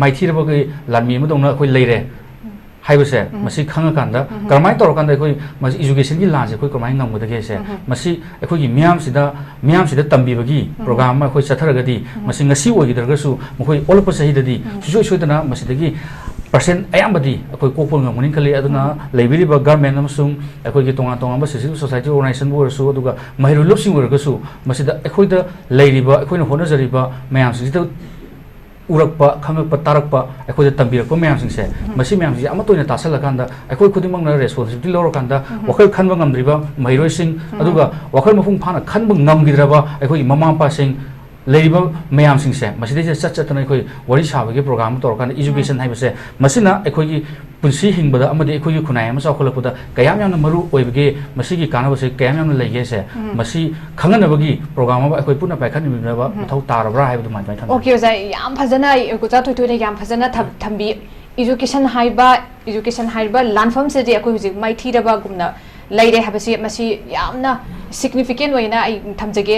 ꯃꯥꯏꯊꯤꯔꯕꯒꯤ ꯂꯥꯟꯃꯤ ꯑꯃꯗꯧꯅ ꯑꯩꯈꯣꯏ ꯂꯩꯔꯦ ꯎꯝ꯫ ꯍꯥꯏꯕꯁꯦ, ꯎꯝ꯫ ꯃꯁꯤ ꯈꯪꯉꯀꯥꯟꯗ ꯎꯝ꯫ ꯀꯔꯝꯍꯥꯏꯅ ꯇꯧꯔꯀꯥꯟꯗ ꯑꯩꯈꯣꯏ ꯃꯁꯤ ꯏꯖꯨꯀꯦꯁꯟꯒꯤ ꯂꯥꯟꯁꯦ ꯑꯩꯈꯣꯏ ꯀꯃꯥꯏꯅ ꯉꯝꯒꯗꯒꯦꯁꯦ, ꯎꯝ꯫ ꯃꯁꯤ ꯑꯩꯈꯣꯏꯒꯤ ꯃꯤꯌꯥꯝꯁꯤꯗ, ꯃꯤꯌꯥꯝꯁꯤꯗ ꯇꯝꯕꯤꯕꯒꯤ ꯎꯝ꯫ ꯄ꯭ꯔꯣꯒ꯭ꯔꯥꯝ ꯑꯃ ꯑꯩꯈꯣꯏ ꯆꯠꯊꯔꯒꯗꯤ, ꯎꯝ꯫ ꯃꯁꯤ ꯉꯁꯤ ꯑꯣꯏꯈꯤꯗ꯭ꯔꯒꯁꯨ ꯃꯈꯣꯏ ꯑꯣꯜꯂꯛꯄ ꯆꯍꯤꯗꯗꯤ ꯎꯝ꯫ ꯁꯨꯡꯁꯣꯏ ꯁꯣꯏꯗꯅ ꯃꯁꯤꯗꯒꯤ ꯄꯥꯔꯁꯦꯟ ꯑꯌꯥꯝꯕꯗꯤ ꯑꯩꯈꯣꯏ ꯀꯣꯛꯄ ꯉꯝꯒꯅꯤ ꯈꯜꯂꯤ꯫ ꯑꯗꯨꯅ ꯎꯝ꯫ ꯂꯩꯕꯤꯔꯤꯕ ꯒꯚꯔꯟꯃꯦꯟ ꯑꯃꯁꯨꯡ ꯑꯩꯈꯣꯏꯒꯤ ꯇꯣꯉꯥꯟ ꯇꯣꯉꯥꯟꯕ ꯁꯤꯚꯤꯜ ꯁꯣꯁꯥꯏꯇꯤ ꯑꯣꯔꯒꯅꯥꯏꯖꯦꯁꯟꯕꯨ ꯑꯣꯏꯔꯁꯨ, ꯑꯗꯨꯒ ꯃꯍꯩꯔꯣꯏ ꯂꯨꯞꯁꯤꯡ ꯑꯣꯏꯔꯒꯁꯨ, ꯃꯁꯤꯗ ꯑꯩꯈꯣꯏꯗ ꯂꯩꯔꯤꯕ, ꯑꯩꯈꯣꯏꯅ ꯍꯣꯠꯅꯖꯔꯤꯕ ꯃꯌꯥꯝꯁꯤꯡꯁꯤꯗ ꯎꯔꯛꯄ, ꯈꯪꯉꯛꯄ, ꯇꯥꯔꯛꯄ, ꯑꯩꯈꯣꯏꯗ ꯇꯝꯕꯤꯔꯛꯄ ꯃꯌꯥꯝꯁꯤꯡꯁꯦ, ꯎꯝ꯫ ꯃꯁꯤ ꯃꯌꯥꯝꯁꯤꯡꯁꯦ ꯑꯃꯠꯇ ꯑꯣꯏꯅ ꯇꯥꯁꯜꯂꯀꯥꯟꯗ, ꯑꯩꯈꯣꯏ ꯈꯨꯗꯤꯡꯃꯛꯅ ꯔꯦꯁꯄꯣꯟꯁꯤꯕꯤꯂꯤꯇꯤ ꯂꯧꯔꯀꯥꯟꯗ, ꯎꯝ꯫ ꯋꯥꯈꯜ ꯈꯟꯕ ꯉꯝꯗ꯭ꯔꯤꯕ ꯃꯍꯩꯔꯣꯏꯁꯤꯡ, ꯎꯝ꯫ ꯑꯗꯨꯒ ꯋꯥꯈꯜ ꯃꯄꯨꯡ ꯐꯥꯅ ꯈꯟꯕ ꯉꯝꯈꯤꯗ꯭ꯔꯕ ꯑꯩꯈꯣꯏꯒꯤ ꯃꯃꯥ ꯃꯄꯥꯁꯤꯡ, ꯂꯩꯔꯤꯕ ꯃꯌꯥꯝꯁꯤꯡꯁꯦ, ꯃꯁꯤꯗꯩꯁꯤꯗ ꯆꯠ ꯆꯠꯇꯅ ꯑꯩꯈꯣꯏ ꯋꯥꯔꯤ ꯁꯥꯕꯒꯤ ꯄ꯭ꯔꯣꯒ꯭ꯔꯥꯝ ꯑꯃ ꯇꯧꯔꯀꯥꯟꯗ, ꯏꯖꯨꯀꯦꯁꯟ ꯎꯝ꯫ ꯍꯥꯏꯕꯁꯦ, ꯃꯁꯤꯅ ꯑꯩꯈꯣꯏꯒꯤ ꯄꯨꯟꯁꯤ ꯍꯤꯡꯕꯗ ꯑꯃꯗꯤ ꯑꯩꯈꯣꯏꯒꯤ ꯈꯨꯟꯅꯥꯏ ꯑꯃ ꯆꯥꯎꯈꯠꯂꯛꯄꯗ ꯀꯌꯥꯝ ꯌꯥꯝꯅ ꯃꯔꯨ ꯑꯣꯏꯕꯒꯦ, ꯃꯁꯤꯒꯤ ꯀꯥꯟꯅꯕꯁꯦ ꯀꯌꯥꯝ ꯌꯥꯝꯅ ꯂꯩꯒꯦꯁꯦ, ꯎꯝ꯫ ꯃꯁꯤ ꯈꯪꯍꯟꯅꯕꯒꯤ ꯄ꯭ꯔꯣꯒ꯭ꯔꯥꯝ ꯑꯃ ꯑꯩꯈꯣꯏ ꯄꯨꯟꯅ ꯄꯥꯏꯈꯠꯃꯤꯟꯅꯕ ꯎꯝ꯫ ꯃꯊꯧ ꯇꯥꯔꯕ꯭ꯔꯥ ꯍꯥꯏꯕꯗꯨꯃꯥꯏꯅ ꯊꯝꯖꯒꯦ꯫ ꯑꯣꯀꯦ, ꯑꯣꯖꯥ, ꯌꯥꯝ ꯐꯖꯅ ꯑꯩ, ꯑꯣꯖꯥ ꯊꯣꯏꯊꯣꯏꯅ ꯌꯥꯝ ꯐꯖꯅ ꯊꯝ-, ꯊꯝꯕꯤ꯫ ꯏꯖꯨꯀꯦꯁꯟ ꯍꯥꯏꯕ, ꯏꯖꯨꯀꯦꯁꯟ ꯍꯥꯏꯔꯤꯕ ꯂꯥꯟꯐꯝꯁꯤꯗꯤ ꯑꯩꯈꯣꯏ ꯍꯧꯖꯤꯛ ꯃꯥꯏꯊꯤꯔꯕꯒꯨꯝꯅ ꯂꯩꯔꯦ ꯍꯥꯏꯕꯁꯤ, ꯃꯁꯤ ꯌꯥꯝꯅ ꯁꯤꯒꯅꯤꯐꯤꯀꯦꯟ ꯑꯣꯏꯅ ꯑꯩ ꯊꯝꯖꯒꯦ꯫